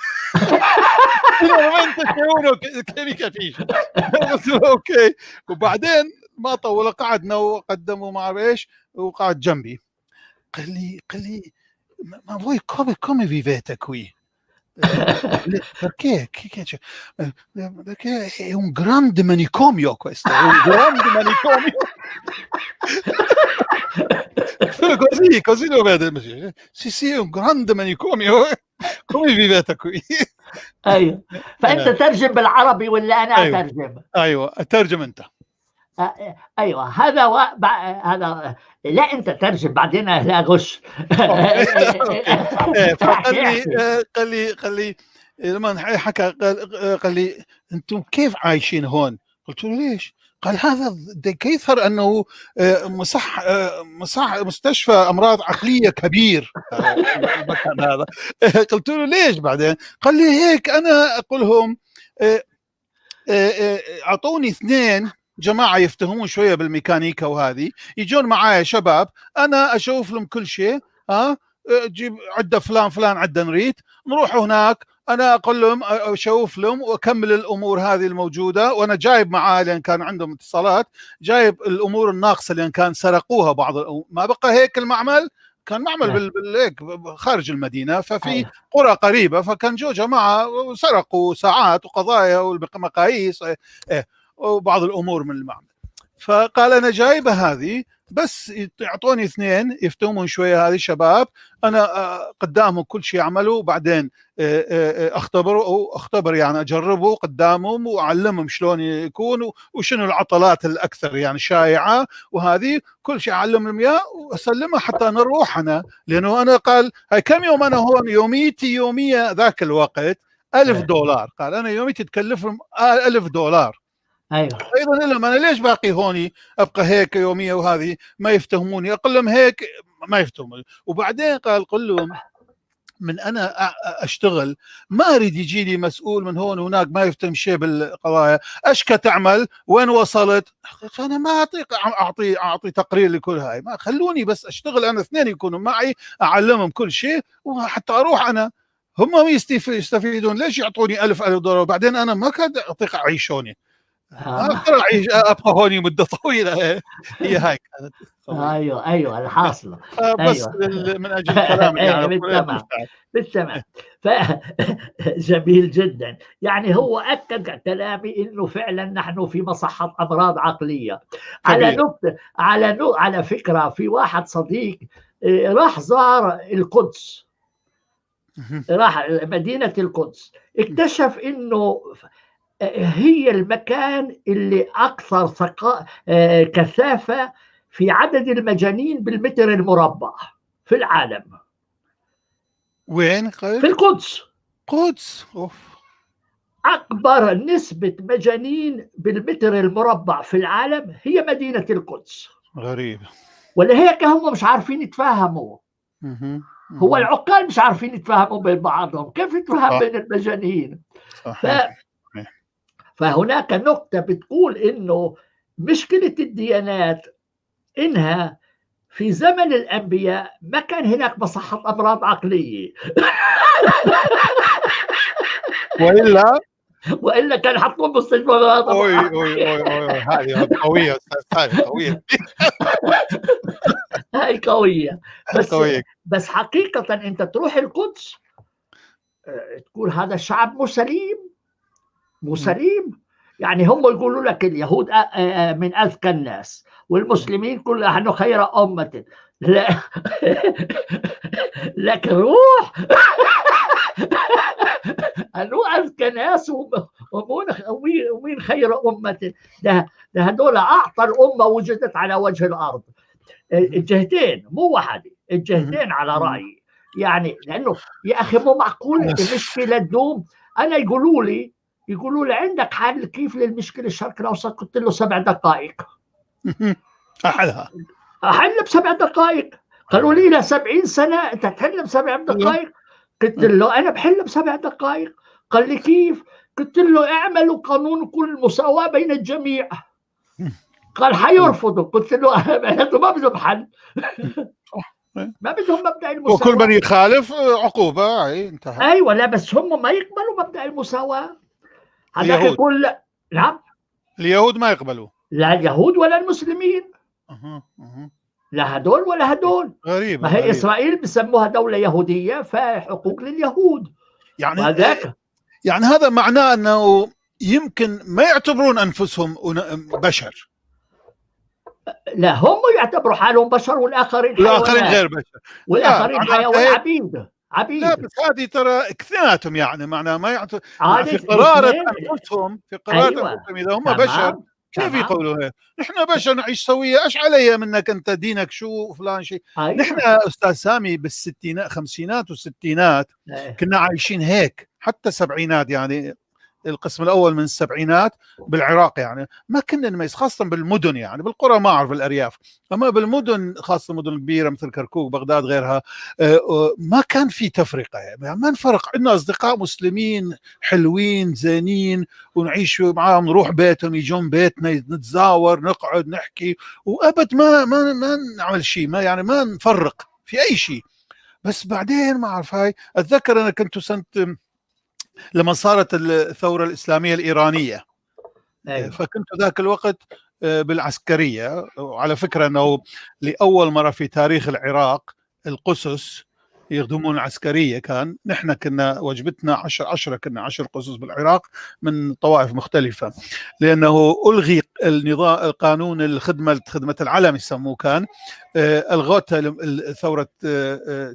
finalmente uno che mi capisce. okay. وبعدين ما طول قعدنا وقدموا ما اعرف ايش، وقعد جنبي قال لي ma voi come vivete qui? Perché? Perché è un grande manicomio questo, è un grande manicomio. Così lo vede. Sì, è un grande manicomio. Come vivete qui?
ايوه، فانت ترجم بالعربي ولا انا؟ أيوة. اترجم.
ايوه اترجم انت.
ايوه هذا هذا لا انت ترجم بعدين لا غش.
قال لي لما حكى قال لي انتم كيف عايشين هون؟ قلت له ليش؟ قال هذا كيظهر انه مصح مستشفى امراض عقلية كبير المكان هذا. قلت له ليش؟ بعدين قال لي هيك انا اقول لهم اعطوني اثنين جماعة يفتهمون شوية بالميكانيكا وهذه، يجون معايا شباب انا اشوف لهم كل شيء، ها جيب عده فلان فلان عده نريد نروح هناك، انا اقول لهم اشوف لهم واكمل الامور هذه الموجودة، وانا جايب معاه لان كان عندهم اتصالات، جايب الامور الناقصة لان كان سرقوها بعض، ما بقى هيك المعمل كان معمل بالهيك خارج المدينة، ففي قرى قريبه، فكان جو جماعة سرقوا ساعات وقضايا والمقاييس وبعض الامور من المعمل. فقال انا جايبه هذه بس يعطوني اثنين يفتهمون شوية هذه الشباب، انا قدامهم كل شيء اعمله، وبعدين اختبره او اختبر يعني اجربه قدامهم واعلمهم شلون يكون وشنو العطلات الاكثر يعني شائعة وهذه كل شيء اعلمهم اياه واسلمها حتى نروح انا، لانه انا قال هاي كم يوم انا هون يوميتي يومية ذاك الوقت $1000، قال انا يوميتي تكلفهم $1000.
ايوه
ايضا لهم انا ليش باقي هوني ابقى هيك يومية وهذه ما يفتهموني، اقول لهم هيك ما يفتهموني. وبعدين قال قل لهم من انا اشتغل ما اريد يجي لي مسؤول من هون وهناك ما يفتهم شيء بالقضايا، اشكى تعمل وين وصلت، انا ما اعطيك اعطي تقرير لكل هاي، ما خلوني بس اشتغل انا، اثنين يكونوا معي اعلمهم كل شيء وحتى اروح انا، هم يستفيدون، ليش يعطوني 1000 دولار وبعدين انا ما كاد اعطيك اعيشوني، ما اقدر اعيش ابقى هوني مده طويلة. هي هاي كانت.
ايوه ايوه الحاصلة.
بس أيوة. من اجل الكلام يعني.
بالتمام بالتمام. جميل جدا، يعني هو اكد كلامي انه فعلا نحن في مصحه امراض عقلية. على نكتة، على فكرة، في واحد صديق راح زار القدس، راح مدينة القدس، اكتشف انه هي المكان اللي أكثر كثافة في عدد المجانين بالمتر المربع في العالم.
وين؟
في القدس.
قدس، أوف.
أكبر نسبة مجانين بالمتر المربع في العالم هي مدينة القدس.
غريب.
ولهيك هم مش عارفين يتفاهموا. هو العقال مش عارفين يتفاهموا بين بعضهم، كيف يتفاهم بين المجانين؟ فهناك نقطة بتقول إنه مشكلة الديانات إنها في زمن الأنبياء ما كان هناك مصحة أمراض عقلية. وإلا كان حطوه مستشفى أمراض.
أوي أوي أوي أوي، هذه قوية أستاذ، قوية.
هاي قوية. بس قوية. بس حقيقة أنت تروح القدس تقول هذا الشعب مسلم مسلم، يعني هم يقولوا لك اليهود من أذكى الناس والمسلمين كل نحن خير أمة. لا لكن روح أنو أذكى ناس ومين خير أمة؟ ده هذول أعطى الأمة وجدت على وجه الأرض. الجهتين مو واحدة، الجهتين على رأيي، يعني لأنه يا أخي مو معقول المشكلة تدوم. أنا يقولوا لي عندك حل كيف للمشكلة الشرق الأوسط؟ قلت له 7 دقائق.
أحلها
ب7 دقائق. قالوا لي لا 70 سنة أنت تحل ب7 دقائق؟ قلت له أنا بحل ب7 دقائق. قال لي كيف؟ قلت له اعملوا قانون كل مساواة بين الجميع. قال حيرفضوا. قلت له ما بدهم حل. ما بدهم مبدأ المساواة،
وكل من يخالف عقوبة. انتهى.
أيوة، لا بس هم ما يقبلوا مبدأ المساواة. هذاك يقول لا. نعم،
اليهود ما يقبلوا.
لا اليهود ولا المسلمين. لا هدول ولا هدول.
غريب.
ما هي إسرائيل بسموها دولة يهودية، فحقوق لليهود.
يعني هذاك، يعني هذا معناه أنه يمكن ما يعتبرون أنفسهم بشر.
لا هم يعتبروا حالهم بشر والآخرين
والآخرين غير بشر،
والآخرين حيوان، عبيد عبيد.
لا بس هذه ترى اكثراتهم، يعني معناه ما يعتبر في قرارة أنفسهم، في قرارة أيوة. أنفسهم إذا هم بشر كيف يقولوا هيك؟ نحن بشر نعيش سوية، ايش علي منك انت دينك شو فلان شيء. أيوة. نحن استاذ سامي بالستينات، خمسينات والستينات كنا عايشين هيك، حتى سبعينات، يعني القسم الاول من السبعينات بالعراق، يعني ما كنا نميز، خاصة بالمدن، يعني بالقرى ما اعرف الارياف، اما بالمدن خاصة المدن الكبيرة مثل كركوك بغداد غيرها، ما كان في تفرقه، يعني ما نفرق. عندنا اصدقاء مسلمين حلوين زينين ونعيش معاهم، نروح بيتهم يجون بيتنا، نتزاور، نقعد نحكي، وابد ما ما ما نعمل شيء، ما يعني ما نفرق في اي شيء. بس بعدين ما اعرف، هاي اتذكر انا كنت سنة لما صارت الثورة الإسلامية الإيرانية. أيوة. فكنت ذاك الوقت بالعسكرية، وعلى فكرة أنه لأول مرة في تاريخ العراق القسس يخدمون العسكرية. كان نحن كنا وجبتنا 10 كنا 10 قسس بالعراق من طوائف مختلفة، لأنه ألغي النظام القانون الخدمة، خدمة العلم يسموه، كان ألغتها ثورة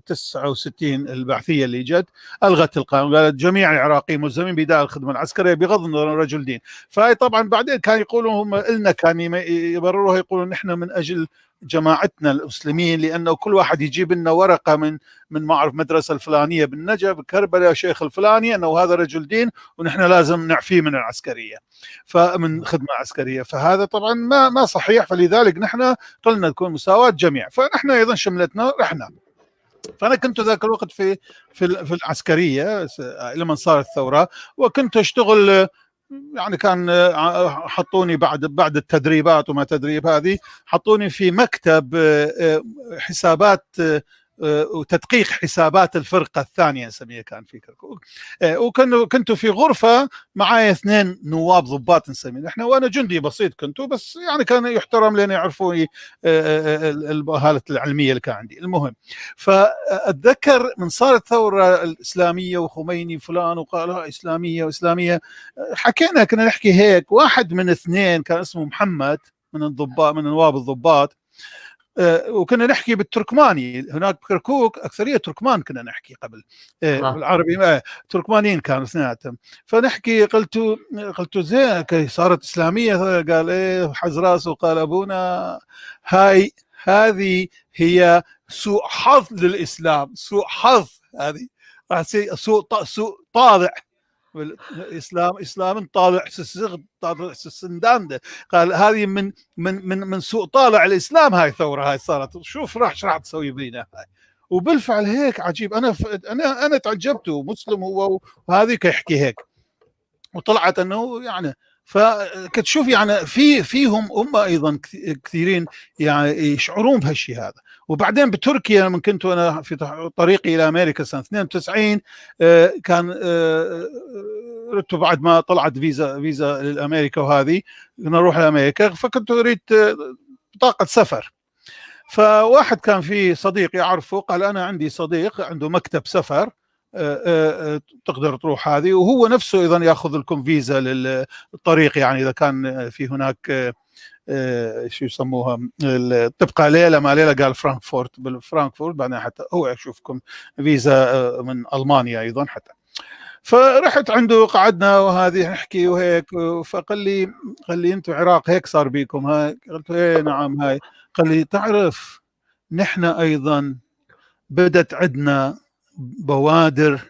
69 البعثية اللي جت، ألغت القانون، قالت جميع العراقيين ملزمين بإداء الخدمة العسكرية بغض النظر عن رجل دين. فهي طبعا بعدين كان يقولوا هم إلنا، كان يبرروها يقولوا نحن من أجل جماعتنا المسلمين، لأنه كل واحد يجيب لنا ورقة من ما أعرف مدرسة الفلانية بالنجف بكربلاء شيخ الفلاني أنه هذا رجل دين ونحن لازم نعفيه من العسكرية، فمن خدمة عسكرية. فهذا طبعا ما صحيح، فلذلك نحن قلنا تكون مساواة جميع، فنحن أيضا شملتنا رحنا. فأنا كنت ذاك الوقت في في العسكرية لما صارت الثورة، وكنت أشتغل، يعني كان حطوني بعد التدريبات وما تدريب هذه، حطوني في مكتب حسابات وتدقيق حسابات الفرقة الثانية نسميها، كان في كركوك. وكنت في غرفة معايا 2 نواب ضباط نسميه احنا، وانا جندي بسيط كنت، بس يعني كان يحترم لان يعرفوني المؤهلات العلمية اللي كان عندي. المهم فأتذكر من صارت الثورة الإسلامية وخميني فلان وقال إسلامية وإسلامية، حكينا كنا نحكي هيك، واحد من 2 كان اسمه محمد من الضباط، من نواب الضباط، وكنا نحكي بالتركماني هناك بكركوك، اكثرية تركمان كنا نحكي قبل بالعربي، تركمانيين كانوا اثنيناتهم. فنحكي، قلت زين صارت اسلامية؟ قال ايه، حز راسه وقال ابونا هاي هذه هي سوء حظ للاسلام، سوء حظ، هذه راح تصير سوء طالع الاسلام، اسلام طالع طالع السندان. قال هذه من من من من سوء طالع الاسلام، هاي ثورة هاي صارت، شوف راح تسوي بينا هاي. وبالفعل هيك عجيب، انا تعجبت، مسلم هو وهذه يحكي هيك، وطلعت انه يعني فكتشوف يعني فيهم امه ايضا كثيرين يعني يشعرون بهالشيء هذا. وبعدين بتركيا لما كنت انا في طريقي الى امريكا سنة 92، كان رحت بعد ما طلعت فيزا للامريكا وهذه نروح لامريكا، فكنت اريد بطاقة سفر. فواحد كان في صديق يعرفه قال انا عندي صديق عنده مكتب سفر، تقدر تروح هذه، وهو نفسه ايضا ياخذ لكم فيزا للطريق، يعني اذا كان في هناك شو يسموها تبقى ليلة ما ليلة، قال فرانكفورت، بالفرانكفورت بعدين حتى هو يشوفكم فيزا من المانيا ايضا حتى. فرحت عنده قعدنا وهذه نحكي وهيك، فقال لي، قال لي انتم عراق هيك صار بيكم هاي؟ قلت له ايه نعم هاي. قال لي تعرف نحن ايضا بدت عندنا بوادر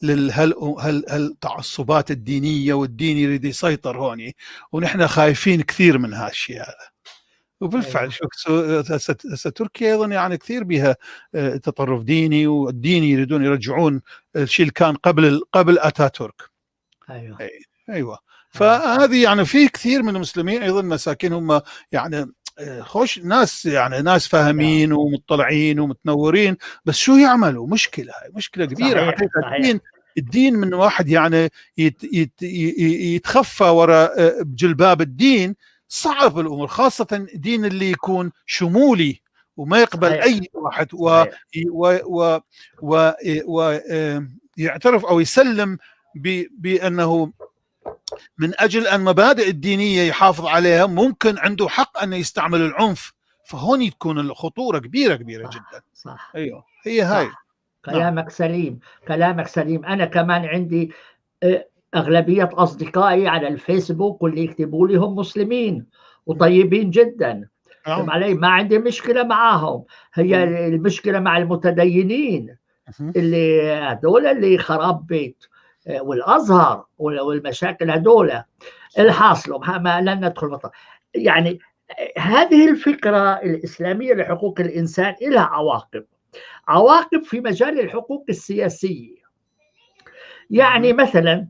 للهالتعصبات الدينية، والدين يريد يسيطر هوني، ونحن خايفين كثير من هالشيء هذا. وبالفعل شوف هسه تركيا ايضا يعني كثير بها تطرف ديني، والديني يريدون يرجعون الشيء اللي كان قبل اتاتورك. ايوه فهذه يعني في كثير من المسلمين ايضا مساكين، هم يعني خوش ناس، يعني ناس فاهمين ومطلعين ومتنورين، بس شو يعملوا؟ مشكلة، هاي مشكلة كبيرة. حقيقة الدين من واحد يعني يتخفى وراء جلباب الدين، صعب الامور، خاصة دين اللي يكون شمولي وما يقبل اي واحد و ويعترف او يسلم بانه من اجل ان مبادئ الدينية يحافظ عليها ممكن عنده حق ان يستعمل العنف، فهون تكون الخطورة كبيرة كبيرة جدا.
صح.
ايوه هي هاي.
صح. كلامك سليم، كلامك سليم. انا كمان عندي اغلبية اصدقائي على الفيسبوك واللي يكتبوا لي هم مسلمين وطيبين جدا. فهم علي؟ ما عندي مشكلة معاهم، هي المشكلة مع المتدينين اللي هذول اللي خراب بيت والازهر والمشاكل هذول الحاصل. ما لن ندخل مطلع. يعني هذه الفكرة الاسلامية لحقوق الانسان لها عواقب، عواقب في مجال الحقوق السياسية. يعني مثلا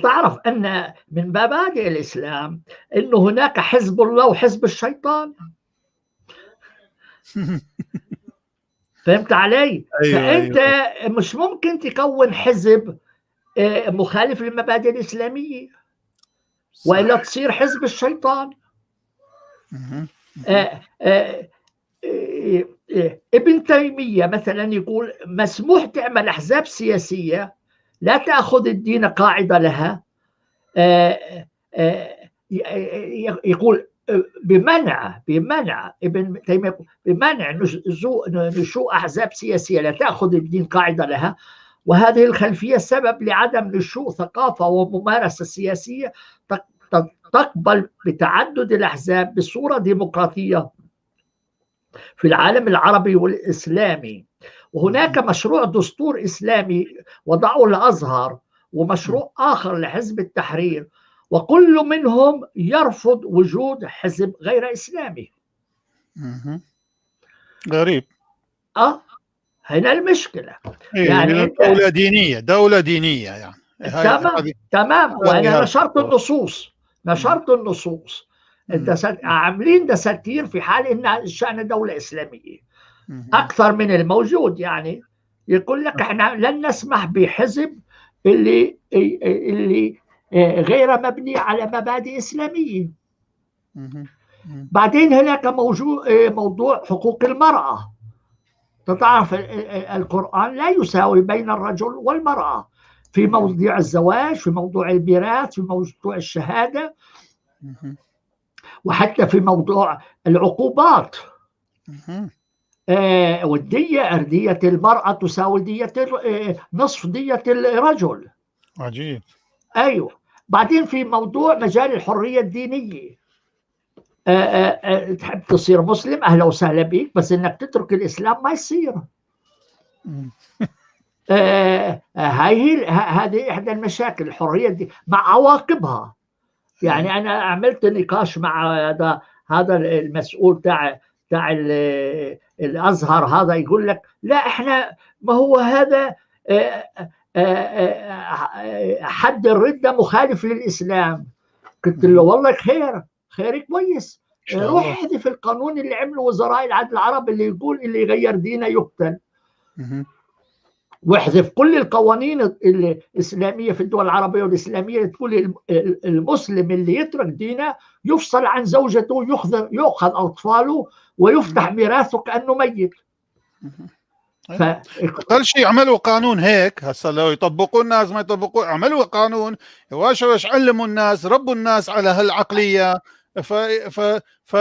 تعرف ان من مبادئ الاسلام انه هناك حزب الله وحزب الشيطان. فهمت علي؟
أيوة.
فأنت
أيوة.
مش ممكن تكون حزب مخالف للمبادئ الإسلامية، وإلا تصير حزب الشيطان. ابن تيمية مثلا يقول مسموح تعمل أحزاب سياسية لا تأخذ الدين قاعدة لها. يقول بمنع ابن تيمية بمنع نشوء أحزاب سياسية لا تأخذ الدين قاعدة لها، وهذه الخلفية سبب لعدم نشوء ثقافة وممارسة سياسية تقبل بتعدد الأحزاب بصورة ديمقراطية في العالم العربي والإسلامي. وهناك مشروع دستور إسلامي وضعه الأزهر، ومشروع آخر لحزب التحرير، وكل منهم يرفض وجود حزب غير إسلامي.
غريب.
هنا المشكلة.
يعني دولة دينية، دولة دينية يعني.
تمام تمام. وأنا نشرت النصوص، نشرت النصوص. عاملين دساتير في حال إن شأن دولة إسلامية أكثر من الموجود. يعني يقول لك إحنا لن نسمح بحزب اللي غير مبني على مبادئ إسلامية. بعدين هناك موضوع حقوق المرأة. تعرف القرآن لا يساوي بين الرجل والمرأة في موضوع الزواج، في موضوع الميراث، في موضوع الشهادة، وحتى في موضوع العقوبات. والدية، دية المرأة تساوي دية نصف دية الرجل.
عجيب.
أيوة. بعدين في موضوع مجال الحرية الدينية، تحب تصير مسلم أهلا وسهلا بيك، بس إنك تترك الإسلام ما يصير. هاي هذه إحدى المشاكل، الحرية دي مع عواقبها. يعني أنا عملت نقاش مع هذا المسؤول تاع الأزهر، هذا يقول لك لا إحنا ما هو هذا حد الردة مخالف للإسلام. قلت له والله خير كويس، روح احذف القانون اللي عمله وزراء العدل العرب اللي يقول اللي يغير دينه يقتل، واحذف كل القوانين الإسلامية في الدول العربية والإسلامية اللي تقول المسلم اللي يترك دينه يفصل عن زوجته، يأخذ أطفاله ويفتح ميراثه كأنه ميت.
أقل شيء عملوا قانون هيك، هسه لو يطبقوا الناس ما يطبقوا، عملوا قانون واش علموا الناس، ربوا الناس على هالعقلية، ف ف ف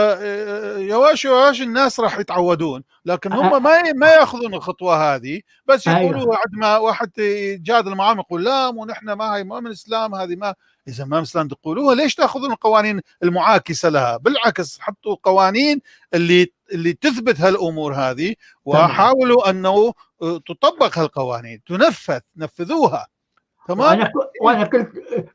يواش يواش الناس راح يتعودون، لكن هم ما ياخذون الخطوة هذه، بس يقولوا عندما واحد يجادل معهم يقول لا مو نحن ما هي ما من الاسلام هذه، ما اذا ما من الاسلام تقولوها ليش تاخذون القوانين المعاكسة لها؟ بالعكس حطوا قوانين اللي تثبت هالامور هذه، وحاولوا انه تطبق هالقوانين، تنفذ، نفذوها. تمام.
وانا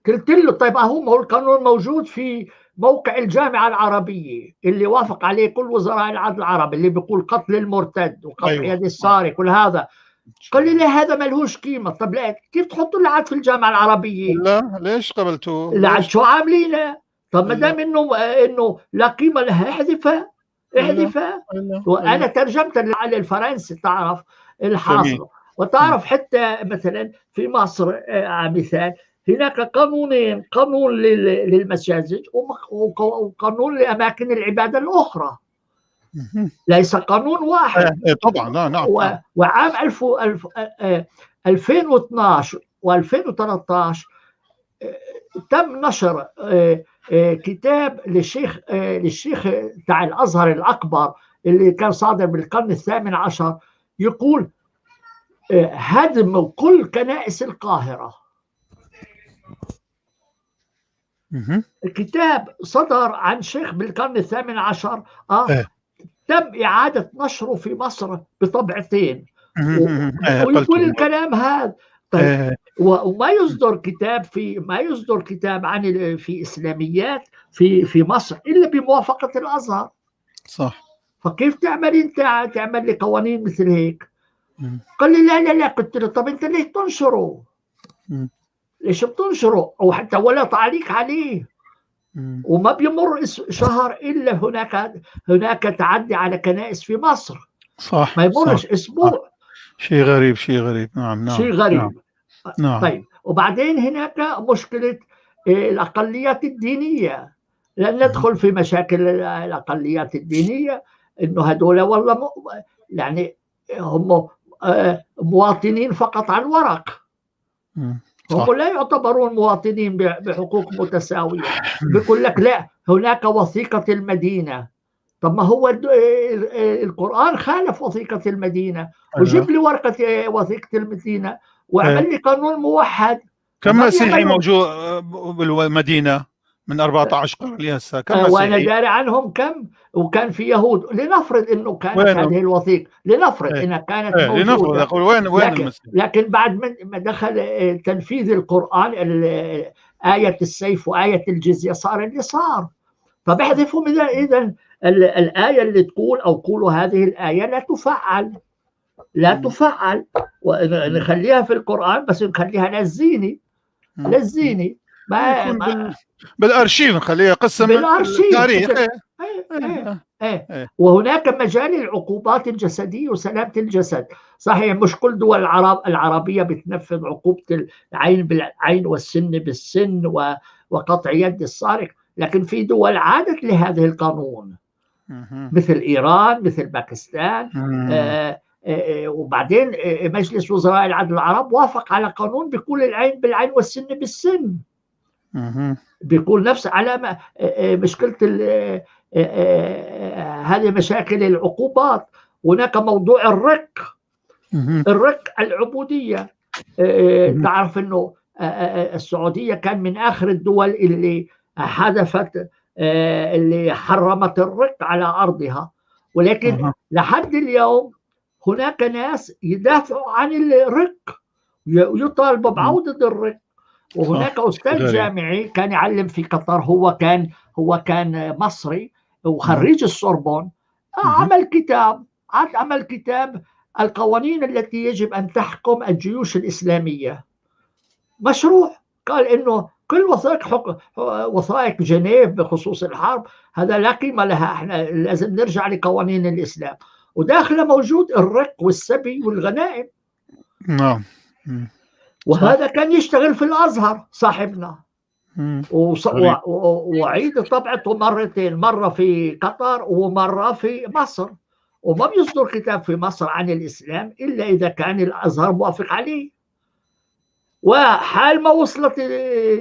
قلت له طيب اهو القانون موجود في موقع الجامعة العربية اللي وافق عليه كل وزراء العدل العرب، اللي بيقول قتل المرتد وقطع يد السارق كل هذا. قال لي لا هذا ملهوش قيمة. طب لا كيف تحطوا العد في الجامعة العربية؟
لا ليش قبلتوه؟
العد شو عاملينه؟ طب ما دام انه لا قيمة لها احذفها احذفها. وانا ترجمت على الفرنسي، تعرف الحاصل، وتعرف حتى مثلا في مصر على مثال هناك قانونين، قانون للمساجد وقانون لأماكن العبادة الأخرى، ليس قانون واحد.
طبعا نعم.
وعام 2012 و2013 تم نشر كتاب للشيخ تاع الأزهر الأكبر اللي كان صادر بالقرن 18، يقول هدم كل كنائس القاهرة. الكتاب صدر عن شيخ بالقرن 18، تم إعادة نشره في مصر بطبعتين، ويقول الكلام هذا. طيب وما يصدر كتاب في ما يصدر كتاب عن في إسلاميات في مصر إلا بموافقة الأزهر.
صح.
فكيف تعمل أنت تعمل لي قوانين مثل هيك؟ قال لي لا لا لا. قلت له طب أنت ليش تنشره؟ ليش بتنشره؟ أو حتى ولا تعليق عليه. وما بيمر شهر إلا هناك تعدي على كنائس في مصر.
صح.
ما يمرش أسبوع.
شيء غريب، شيء غريب. نعم نعم.
شيء غريب.
نعم. نعم.
طيب وبعدين هناك مشكلة الأقليات الدينية. لن ندخل في مشاكل الأقليات الدينية، إنه هدول والله يعني هم مواطنين فقط على الورق. هم لا يعتبرون مواطنين بحقوق متساوية. بيقول لك لا هناك وثيقة المدينة. طب ما هو القرآن خالف وثيقة المدينة. وجيب لي ورقة وثيقة المدينة واعمل لي قانون موحد.
كم مسيحي موجود بالمدينة من 14 قرن لهسه؟ كم مسيحي؟
وأنا داري عنهم كم، وكان في يهود. لنفرض إنه كانت هذه الوثيقة، لنفرض إنها كانت موجودة.
لنفرض أقول وين المسيح؟
لكن بعد ما دخل تنفيذ القرآن آية السيف وآية الجزية صار اللي صار. طب احذفوا إذا الآية اللي تقول أو قولوا هذه الآية لا تفعل، لا تفعل، ونخليها في القرآن بس نخليها للزينة، للزينة. ما
بالارشيف نخليها قسم بالارشيف.
إيه. وهناك مجال العقوبات الجسدية وسلامة الجسد. صحيح مش كل دول العربية بتنفذ عقوبة العين بالعين والسن بالسن وقطع يد السارق، لكن في دول عادت لهذه القانون مثل إيران، مثل باكستان. وبعدين مجلس وزراء العدل العرب وافق على قانون بيقول العين بالعين والسن بالسن. بيقول نفس على مشكلة هذه مشاكل العقوبات. هناك موضوع الرق، الرق العبودية. تعرف أنه السعودية كان من آخر الدول اللي حذفت، اللي حرمت الرق على أرضها، ولكن لحد اليوم هناك ناس يدافعوا عن الرق، يطالبوا بعودة الرق. وهناك أستاذ جامعي كان يعلم في قطر، هو كان مصري وخريج السوربون، عمل كتاب القوانين التي يجب أن تحكم الجيوش الإسلامية، مشروع. قال إنه كل وثائق جنيف بخصوص الحرب هذا لا قيمة لها، احنا لازم نرجع لقوانين الإسلام. وداخله موجود الرق والسبي والغنائم.
نعم.
وهذا كان يشتغل في الأزهر صاحبنا، وعيد طبعته مرتين، مرة في قطر ومرة في مصر. وما بيصدر كتاب في مصر عن الإسلام إلا إذا كان الأزهر موافق عليه. وحال ما وصلت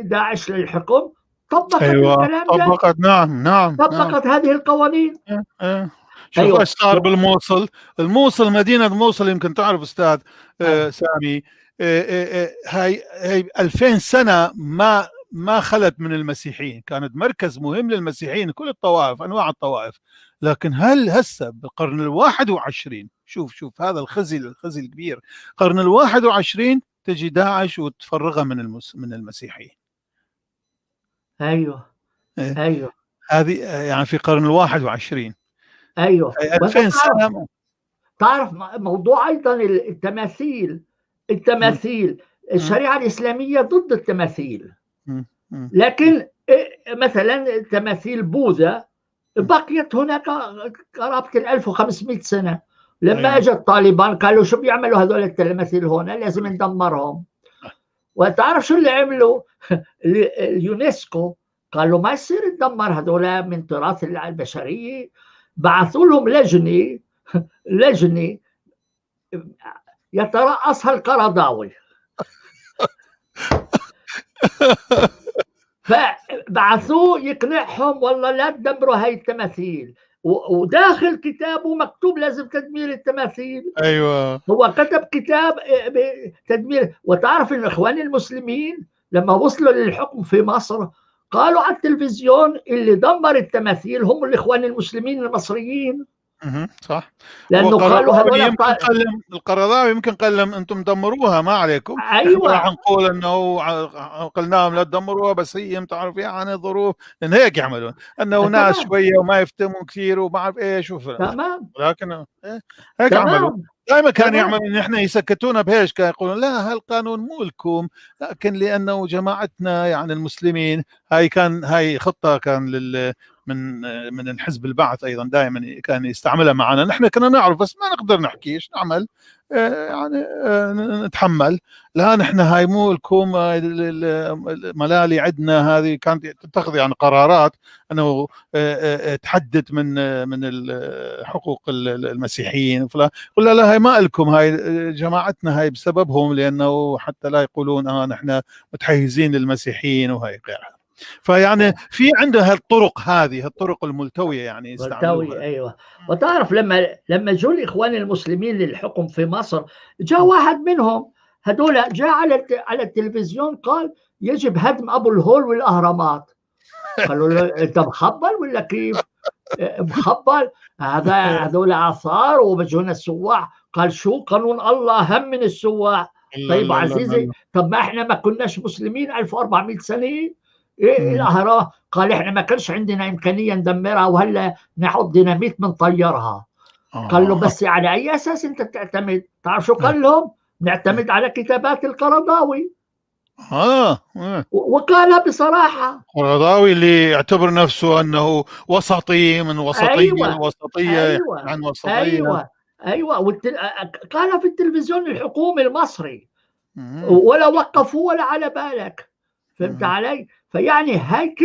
داعش للحكم طبقت الكلام ده.
طبقت، نعم نعم،
طبقت
نعم.
هذه القوانين.
شوف ايش صار بالموصل. الموصل، مدينة الموصل، يمكن تعرف أستاذ سامي، هاي 2000 سنة ما خلت من المسيحيين، كانت مركز مهم للمسيحيين، كل الطوائف، أنواع الطوائف. لكن هل هسه بالقرن 21، شوف هذا الخزي الكبير، قرن 21 تجي داعش وتفرغها من المسيحيين.
ايوه ايوه،
هذه يعني في قرن 21.
ايوه،
2000 سنة.
تعرف موضوع ايضا التماثيل، الشريعة الإسلامية ضد التماثيل، لكن مثلا تماثيل بوذا بقيت هناك قرابة 1500 سنة. لما اجى الطالبان قالوا شو بيعملوا هذول التماثيل هنا، لازم ندمرهم. وتعرف شو اللي عملوا؟ اليونسكو قالوا ما يصير تدمر هذول من تراث البشرية. بعثوا لهم لجنة يترأسها القرضاوي. فبعثوه يقنعهم والله لا تدمروا هاي التماثيل، وداخل كتابه مكتوب لازم تدمير التماثيل.
ايوه،
هو كتب كتاب تدمير. وتعرف ان اخوان المسلمين لما وصلوا للحكم في مصر قالوا على التلفزيون اللي دمر التماثيل هم الاخوان المسلمين المصريين.
صح،
لانه قالوا هذول
القرضاوي يمكن قال لهم انتم دمروها ما عليكم.
ايوه،
راح نقول انه قلناهم لا تدمروها، بس هي تعرف يعني الظروف، لان هيك يعملون انه ناس شويه وما يفتهموا كثير وما اعرف ايش
تمام،
لكن هيك عملوا دائما. كان يعملوا نحن يسكتونا بهيش، كانوا يقولون لا هالقانون مو لكم، لكن لانه جماعتنا يعني المسلمين. هاي كان هاي خطه كان من الحزب البعث ايضا دائما كان يستعملها معنا. نحن كنا نعرف بس ما نقدر نحكي، ايش نعمل؟ يعني نتحمل. لا نحن هاي مو لكم، الملالي عندنا هذه. كانت تتخذ يعني قرارات انه تحدد من حقوق المسيحيين. قلنا لا هاي ما لكم، هاي جماعتنا، هاي بسببهم، لانه حتى لا يقولون نحن متحيزين للمسيحيين وهي غيرها. فيعني في عنده هالطرق، هذه الطرق الملتويه يعني
يستعملوها. ايوه، وتعرف لما جو الاخوان المسلمين للحكم في مصر، جاء واحد منهم هذول، جاء على التلفزيون قال يجب هدم ابو الهول والاهرامات. قالوا له انت مخبل ولا كيف؟ مخبل؟ هذول اثار وبجونا السواح. قال شو قانون الله اهم من السواح؟ طيب عزيزي، طب ما احنا ما كناش مسلمين 1400 سنه؟ ايه الاهرام؟ قال احنا ما كانش عندنا امكانيه ندمرها، وهلا نحط ديناميت بنطيرها. قال له بس على اي اساس انت بتعتمد؟ تعرف شو قال لهم؟ نعتمد على كتابات القرضاوي. وقالها بصراحه.
القرضاوي اللي يعتبر نفسه انه وسطي من وسطيه. أيوة. وسطيه. أيوة. عن وسطيه.
ايوه ايوه، قالها في التلفزيون الحكومي المصري، ولا وقفوا ولا على بالك. فهمت علي؟ فيعني هاي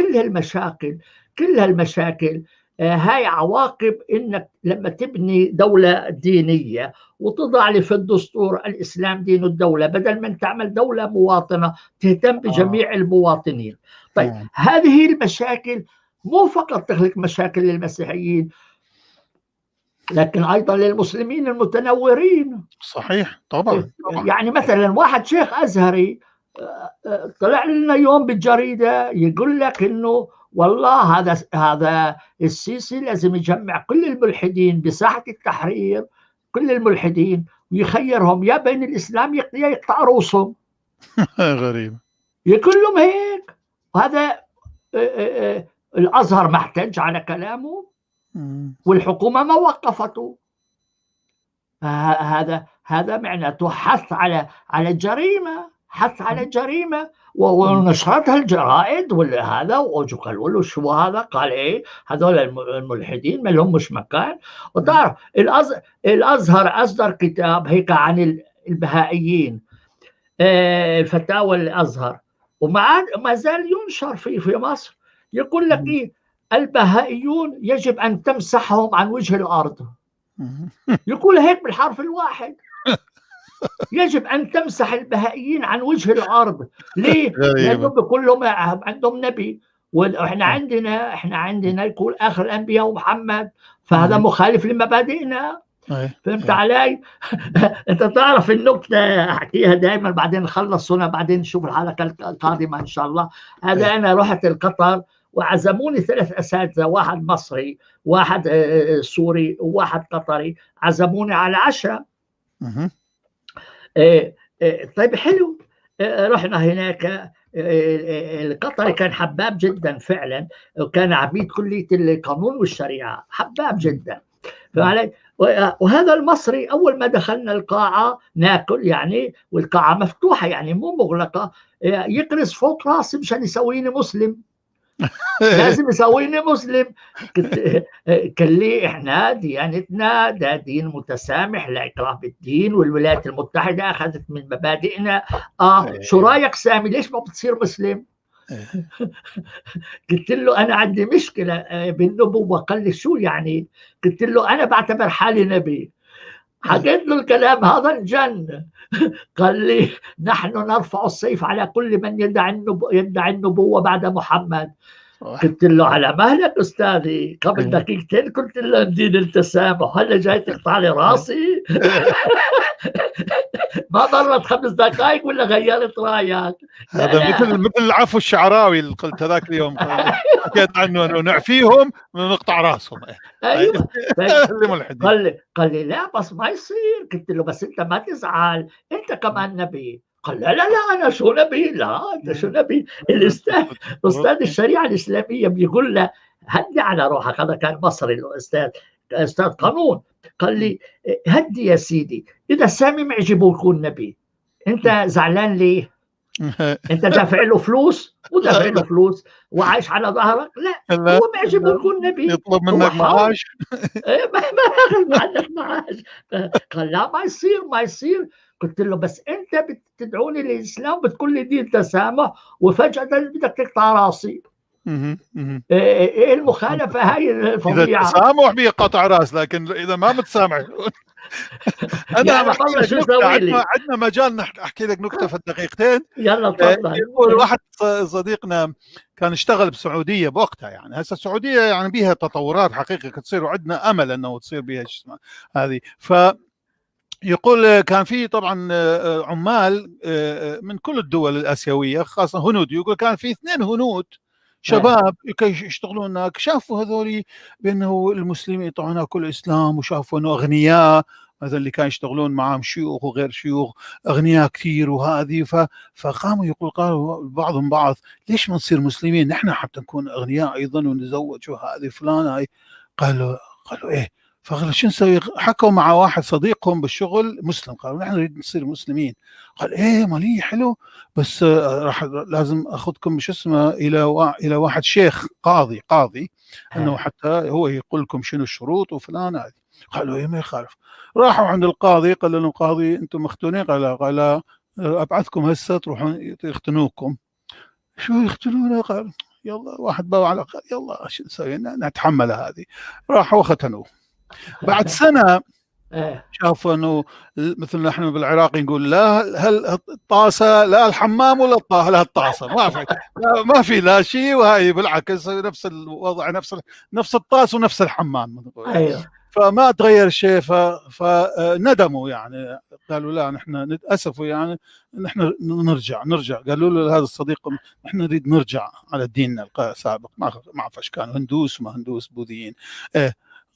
كل هالمشاكل، هاي عواقب انك لما تبني دولة دينية وتضع لي في الدستور الاسلام دين الدولة، بدل من تعمل دولة مواطنة تهتم بجميع المواطنين. طيب هذه المشاكل مو فقط تخلق مشاكل للمسيحيين، لكن أيضا للمسلمين المتنورين.
صحيح، طبعا طبعا.
يعني مثلا واحد شيخ أزهري طلع لنا يوم بالجريدة يقول لك إنه والله هذا السيسي لازم يجمع كل الملحدين بساحة التحرير، كل الملحدين، ويخيرهم يا بين الإسلام يا يقطع رؤوسهم.
غريب.
يقول لهم هيك. وهذا الأزهر ما احتج على كلامه، والحكومة ما وقفته. هذا معناته حث على الجريمة، حث على الجريمة، ونشرتها الجرائد ولا هذا، وقالوا له شو هذا؟ قال ايه هذول الملحدين ما لهم مش مكان. وتعرف الازهر اصدر كتاب هيك عن البهائيين، الفتاوى الازهر، وما ما زال ينشر في مصر. يقول لك ايه، البهائيون يجب ان تمسحهم عن وجه الارض. يقول هيك بالحرف الواحد، يجب أن تمسح البهائيين عن وجه الأرض. ليه؟ لأنهم كلهم عندهم نبي، وإحنا عندنا إحنا عندنا يقول آخر الأنبياء محمد، فهذا مخالف لمبادئنا. فهمت علي؟ أنت تعرف النكتة أحكيها دائما، بعدين نخلص هنا، بعدين نشوف الحلقة القادمة إن شاء الله. هذا أنا رحت القطر وعزموني 3 أساتذة، واحد مصري، واحد سوري، وواحد قطري، عزموني على عشاء. طيب حلو. رحنا هناك. القطري كان حباب جدا فعلا، وكان عميد كلية القانون والشريعة، حباب جدا. وهذا المصري أول ما دخلنا القاعة ناكل يعني، والقاعة مفتوحة يعني مو مغلقة، يقرص فوق راسي مشان يسويني مسلم. لازم يسويني مسلم. قال لي احنا ديانتنا ده دين متسامح، لا اكراه بالدين، والولايات المتحدة اخذت من مبادئنا. شو رايك سامي، ليش ما بتصير مسلم؟ قلت له انا عندي مشكلة بالنبوة. قال لي شو يعني؟ قلت له انا بعتبر حالي نبي. حكيت له الكلام هذا انجن. قال لي نحن نرفع السيف على كل من يدعي النبوة بعد محمد. قلت له على مهلك أستاذي، قبل دقيقتين قلت له دين التسامح، هلا جاي تقطع لي راسي؟ ما مرت 5 دقائق ولا غيرت رايك.
هذا مثل العفو الشعراوي اللي قلت هذاك اليوم، حكيت عنه انه نعفيهم ونقطع راسهم.
ايوه. قال لي لا بس ما يصير. قلت له بس انت ما تزعل، انت كمان نبي. قال لا لا لا انا شو نبي؟ لا انت شو نبي؟ الاستاذ استاذ الشريعة الاسلامية بيقول له هدي على روحك. هذا كان مصري الاستاذ، استاذ قانون. قال لي هدي يا سيدي، اذا سامي معجبه يكون نبي، انت زعلان ليه؟ انت دافع له فلوس ودافع له فلوس وعايش على ظهرك؟ لا، هو معجبه يكون نبي،
يطلب منك معاش.
ما اخذ منك معاش. قال لا ما يصير ما يصير. قلت له بس انت بتدعوني للاسلام بتقول لي دين تسامح، وفجاة بدك تقطع راسي. ايه المخالفة هاي الفظيعة؟
اذا تسامح بقطع راس، لكن اذا ما متسامح. انا بحكي لك نكتة، عندنا مجال احكي لك نكتة في الدقيقتين.
يلا تفضل.
يقول واحد صديقنا كان اشتغل بالسعودية بوقتها، يعني هسه السعودية يعني بيها تطورات حقيقة تصير، وعندنا امل انه تصير بها هذه. ف يقول كان في طبعا عمال من كل الدول الاسيوية، خاصة هنود. يقول كان في 2 هنود شباب يشتغلون هناك، شافوا هذول بانه المسلمين طبعا كل اسلام، وشافوا انه اغنياء، مثلا اللي كانوا يشتغلون معهم شيوخ وغير شيوخ، اغنياء كثير وهذه. فقاموا يقول، قالوا بعضهم بعض ليش ما نصير مسلمين نحن حتى نكون اغنياء ايضا ونتزوج وهذه فلان هاي. قالوا ايه، فقالوا شو نسوي؟ حكوا مع واحد صديقهم بالشغل مسلم، قالوا نحن نريد نصير مسلمين. قال ايه مالي حلو، بس راح لازم اخذكم شو اسمه الى واحد شيخ قاضي انه حتى هو يقول لكم شنو الشروط وفلان هذه. قالوا ايه ما يخالف. راحوا عند القاضي، قال لهم القاضي انتم مختونين؟ قال ابعثكم هسه تروحون يختنوكم. شو يختنونا؟ قال يلا، واحد باوع على قال يلا شو نسوي، نتحمل هذه. راحوا وختنوه. بعد سنة شافوا انه مثل نحن بالعراق نقول لا هل الطاسه، لا الحمام ولا لا الطاسه، ما في لا شيء، وهي بالعكس نفس الوضع، نفس الطاس ونفس الحمام. فما تغير شيء، فندموا يعني، قالوا لا نحن نتاسفوا يعني، نحن نرجع. قالوا له هذا الصديق نحن نريد نرجع على ديننا السابق، ما اعرف ايش كانوا، هندوس وما هندوس، بوذيين. إيه.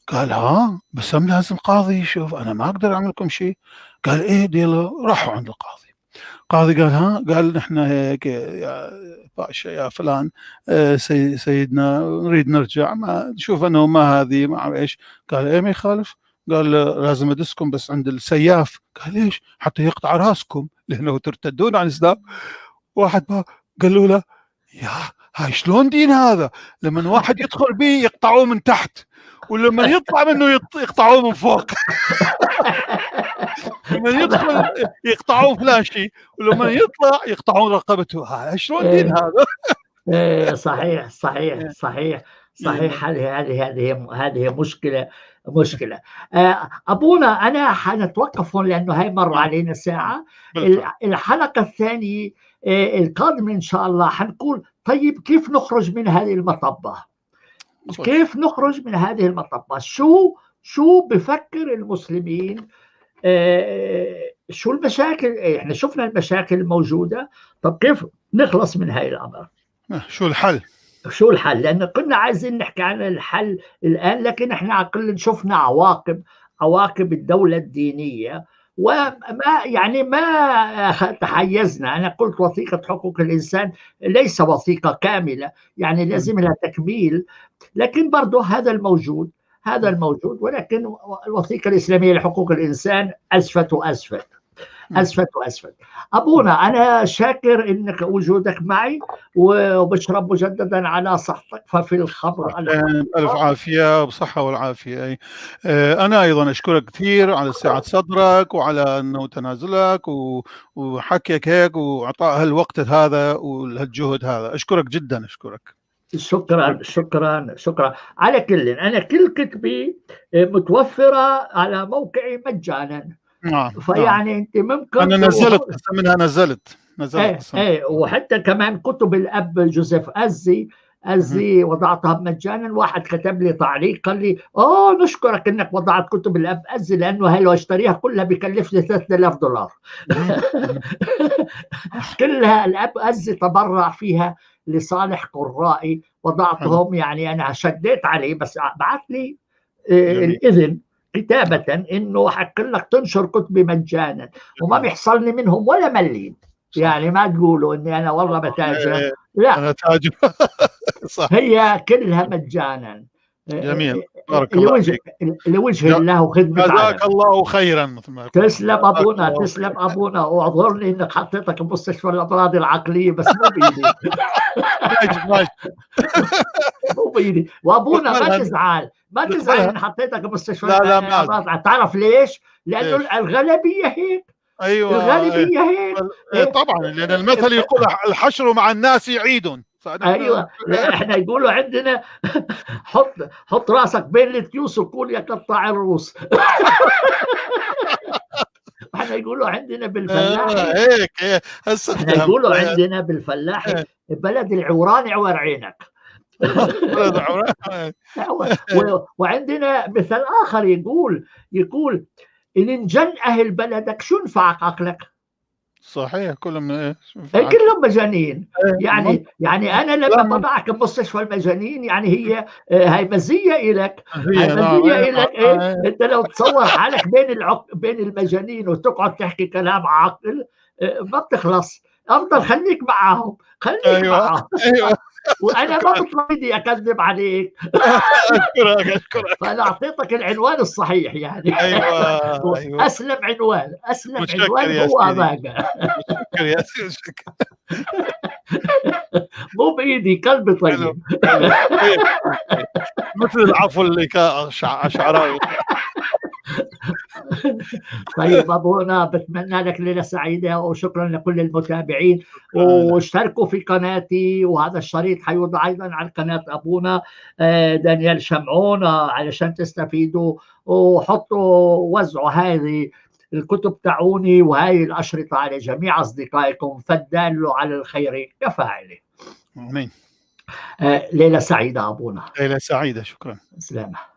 قال ها بس هم لازم قاضي يشوف، انا ما اقدر اعمل لكم شيء. قال ايه ديلا. راحوا عند القاضي، القاضي قال ها، قال نحن هيك يا باشا يا فلان، سيدنا نريد نرجع، ما نشوف انه ما هذه ما ايش. قال ايه ما يخالف. قال لازم ادسكم بس عند السياف. قال ليش؟ حتى يقطع راسكم لانه ترتدون عن الاسلام. واحد ما قالوا له يا هاي شلون دين هذا، لما واحد يدخل به يقطعوه من تحت، ولما يطلع منه يقطعوه من فوق. لما يدخل يقطعوه فلاشي، ولما يطلع يقطعون رقبته. هاي شلون دين هذا؟
إيه صحيح صحيح صحيح صحيح. هذه مشكلة. أبونا أنا حنتوقف هون لأنه هاي مر علينا ساعة. الحلقة الثانية القادمة إن شاء الله حنقول طيب كيف نخرج من هذه المطبة؟ كيف نخرج من هذه المطبة؟ شو بفكر المسلمين؟ شو المشاكل؟ احنا شفنا المشاكل الموجودة، طب كيف نخلص من هاي الأمر؟
شو الحل؟
شو الحل؟ لأن كنا عايزين نحكي عن الحل الآن، لكن احنا على الأقل شفنا عواقب الدولة الدينية، وما يعني ما تحيزنا. أنا قلت وثيقة حقوق الإنسان ليس وثيقة كاملة، يعني لازم لها تكميل، لكن برضه هذا الموجود، هذا الموجود. ولكن الوثيقة الإسلامية لحقوق الإنسان أزفت وأزفت أزفت وأزفت. أبونا أنا شاكر إنك وجودك معي، وبشرب مجددا على صحتك ففي الخمر
ألف عافية وصحة والعافية. أنا أيضا أشكرك كثير على سعة صدرك وعلى أنه تنازلك وحكيك هيك وإعطاء هالوقت هذا وهالجهد هذا. أشكرك جدا، أشكرك.
شكرا شكرا شكرا. على كل، أنا كل كتبي متوفرة على موقعي مجانا.
نعم.
فيعني نعم. انت ممكن
انا نزلت منها، نزلت
ايه وحتى كمان كتب الاب جوزيف أزي وضعتها مجانا. واحد كتب لي تعليق قال لي نشكرك انك وضعت كتب الاب أزي، لانه هاي لو اشتريها كلها بكلفني $3000. كلها الاب أزي تبرع فيها لصالح قرائي، وضعتهم. يعني انا شديت عليه، بس بعث لي الاذن كتابة انه حق لك تنشر كتبي مجانا، وما بيحصلني منهم ولا مليم. يعني ما تقولوا اني انا والله بتاجر، لا
انا تاجر. صح،
هي كلها مجانا.
جميل، بارك الله فيك.
لوجه الله وخدمة
جزاك الله خيرا. مثل ما
تسلم ابونا، تسلم ابونا، واعذرني انك حطيتك بمستشفى الامراض العقليه، بس مو بايدي.
ماشي
مو بايدي. وابونا ما تزعل، ما تزعل ان حطيتك بمستشفى
الامراض.
تعرف ليش؟ لانه الغالبيه هيك.
ايوه
الغالبيه هيك.
طبعا، لان المثل يقول الحشر مع الناس عيد.
ايوه، لا احنا يقولوا عندنا حط راسك بين التيوس وقول يا قطاع الروس. احنا يقولوا عندنا بالفلاحي
هيك هسه،
احنا يقولوا عندنا بالفلاحي بلد العوران عور عينك.
بلد العوران.
وعندنا مثل اخر يقول ان انجن اهل بلدك شو نفعك عقلك؟
صحيح، كلهم ايه،
كلهم مجانين. يعني انا لما بضعك بمستشفى المجانين، يعني هي هاي مزيه الك، هاي مزيه الك. إيه؟ انت لو تصور حالك بين المجانين وتقعد تحكي كلام عاقل ما بتخلص. افضل خليك معاهم، خليك.
أيوة.
معاهم.
أيوة.
وانا ما بطلع بدي اكذب عليك.
اشكرك اشكرك.
فانا اعطيتك العنوان الصحيح يعني.
ايوه ايوه،
اسلم عنوان، اسلم عنوان هو هذاك.
متشكر يا سيدي.
مو بايدي، قلبي طيب.
مثل العفو اللي شعراوي.
طيب أبونا، بتمنى لك ليلة سعيدة، وشكرا لكل المتابعين، واشتركوا في قناتي، وهذا الشريط حيوضع أيضا على قناة أبونا دانيال شمعون علشان تستفيدوا، وحطوا وزعوا هذه الكتب تاعوني وهذه الأشرطة على جميع أصدقائكم، فالدال على الخير كفاعله.
آمين.
ليلة سعيدة أبونا.
ليلة سعيدة، شكرا.
سلامة.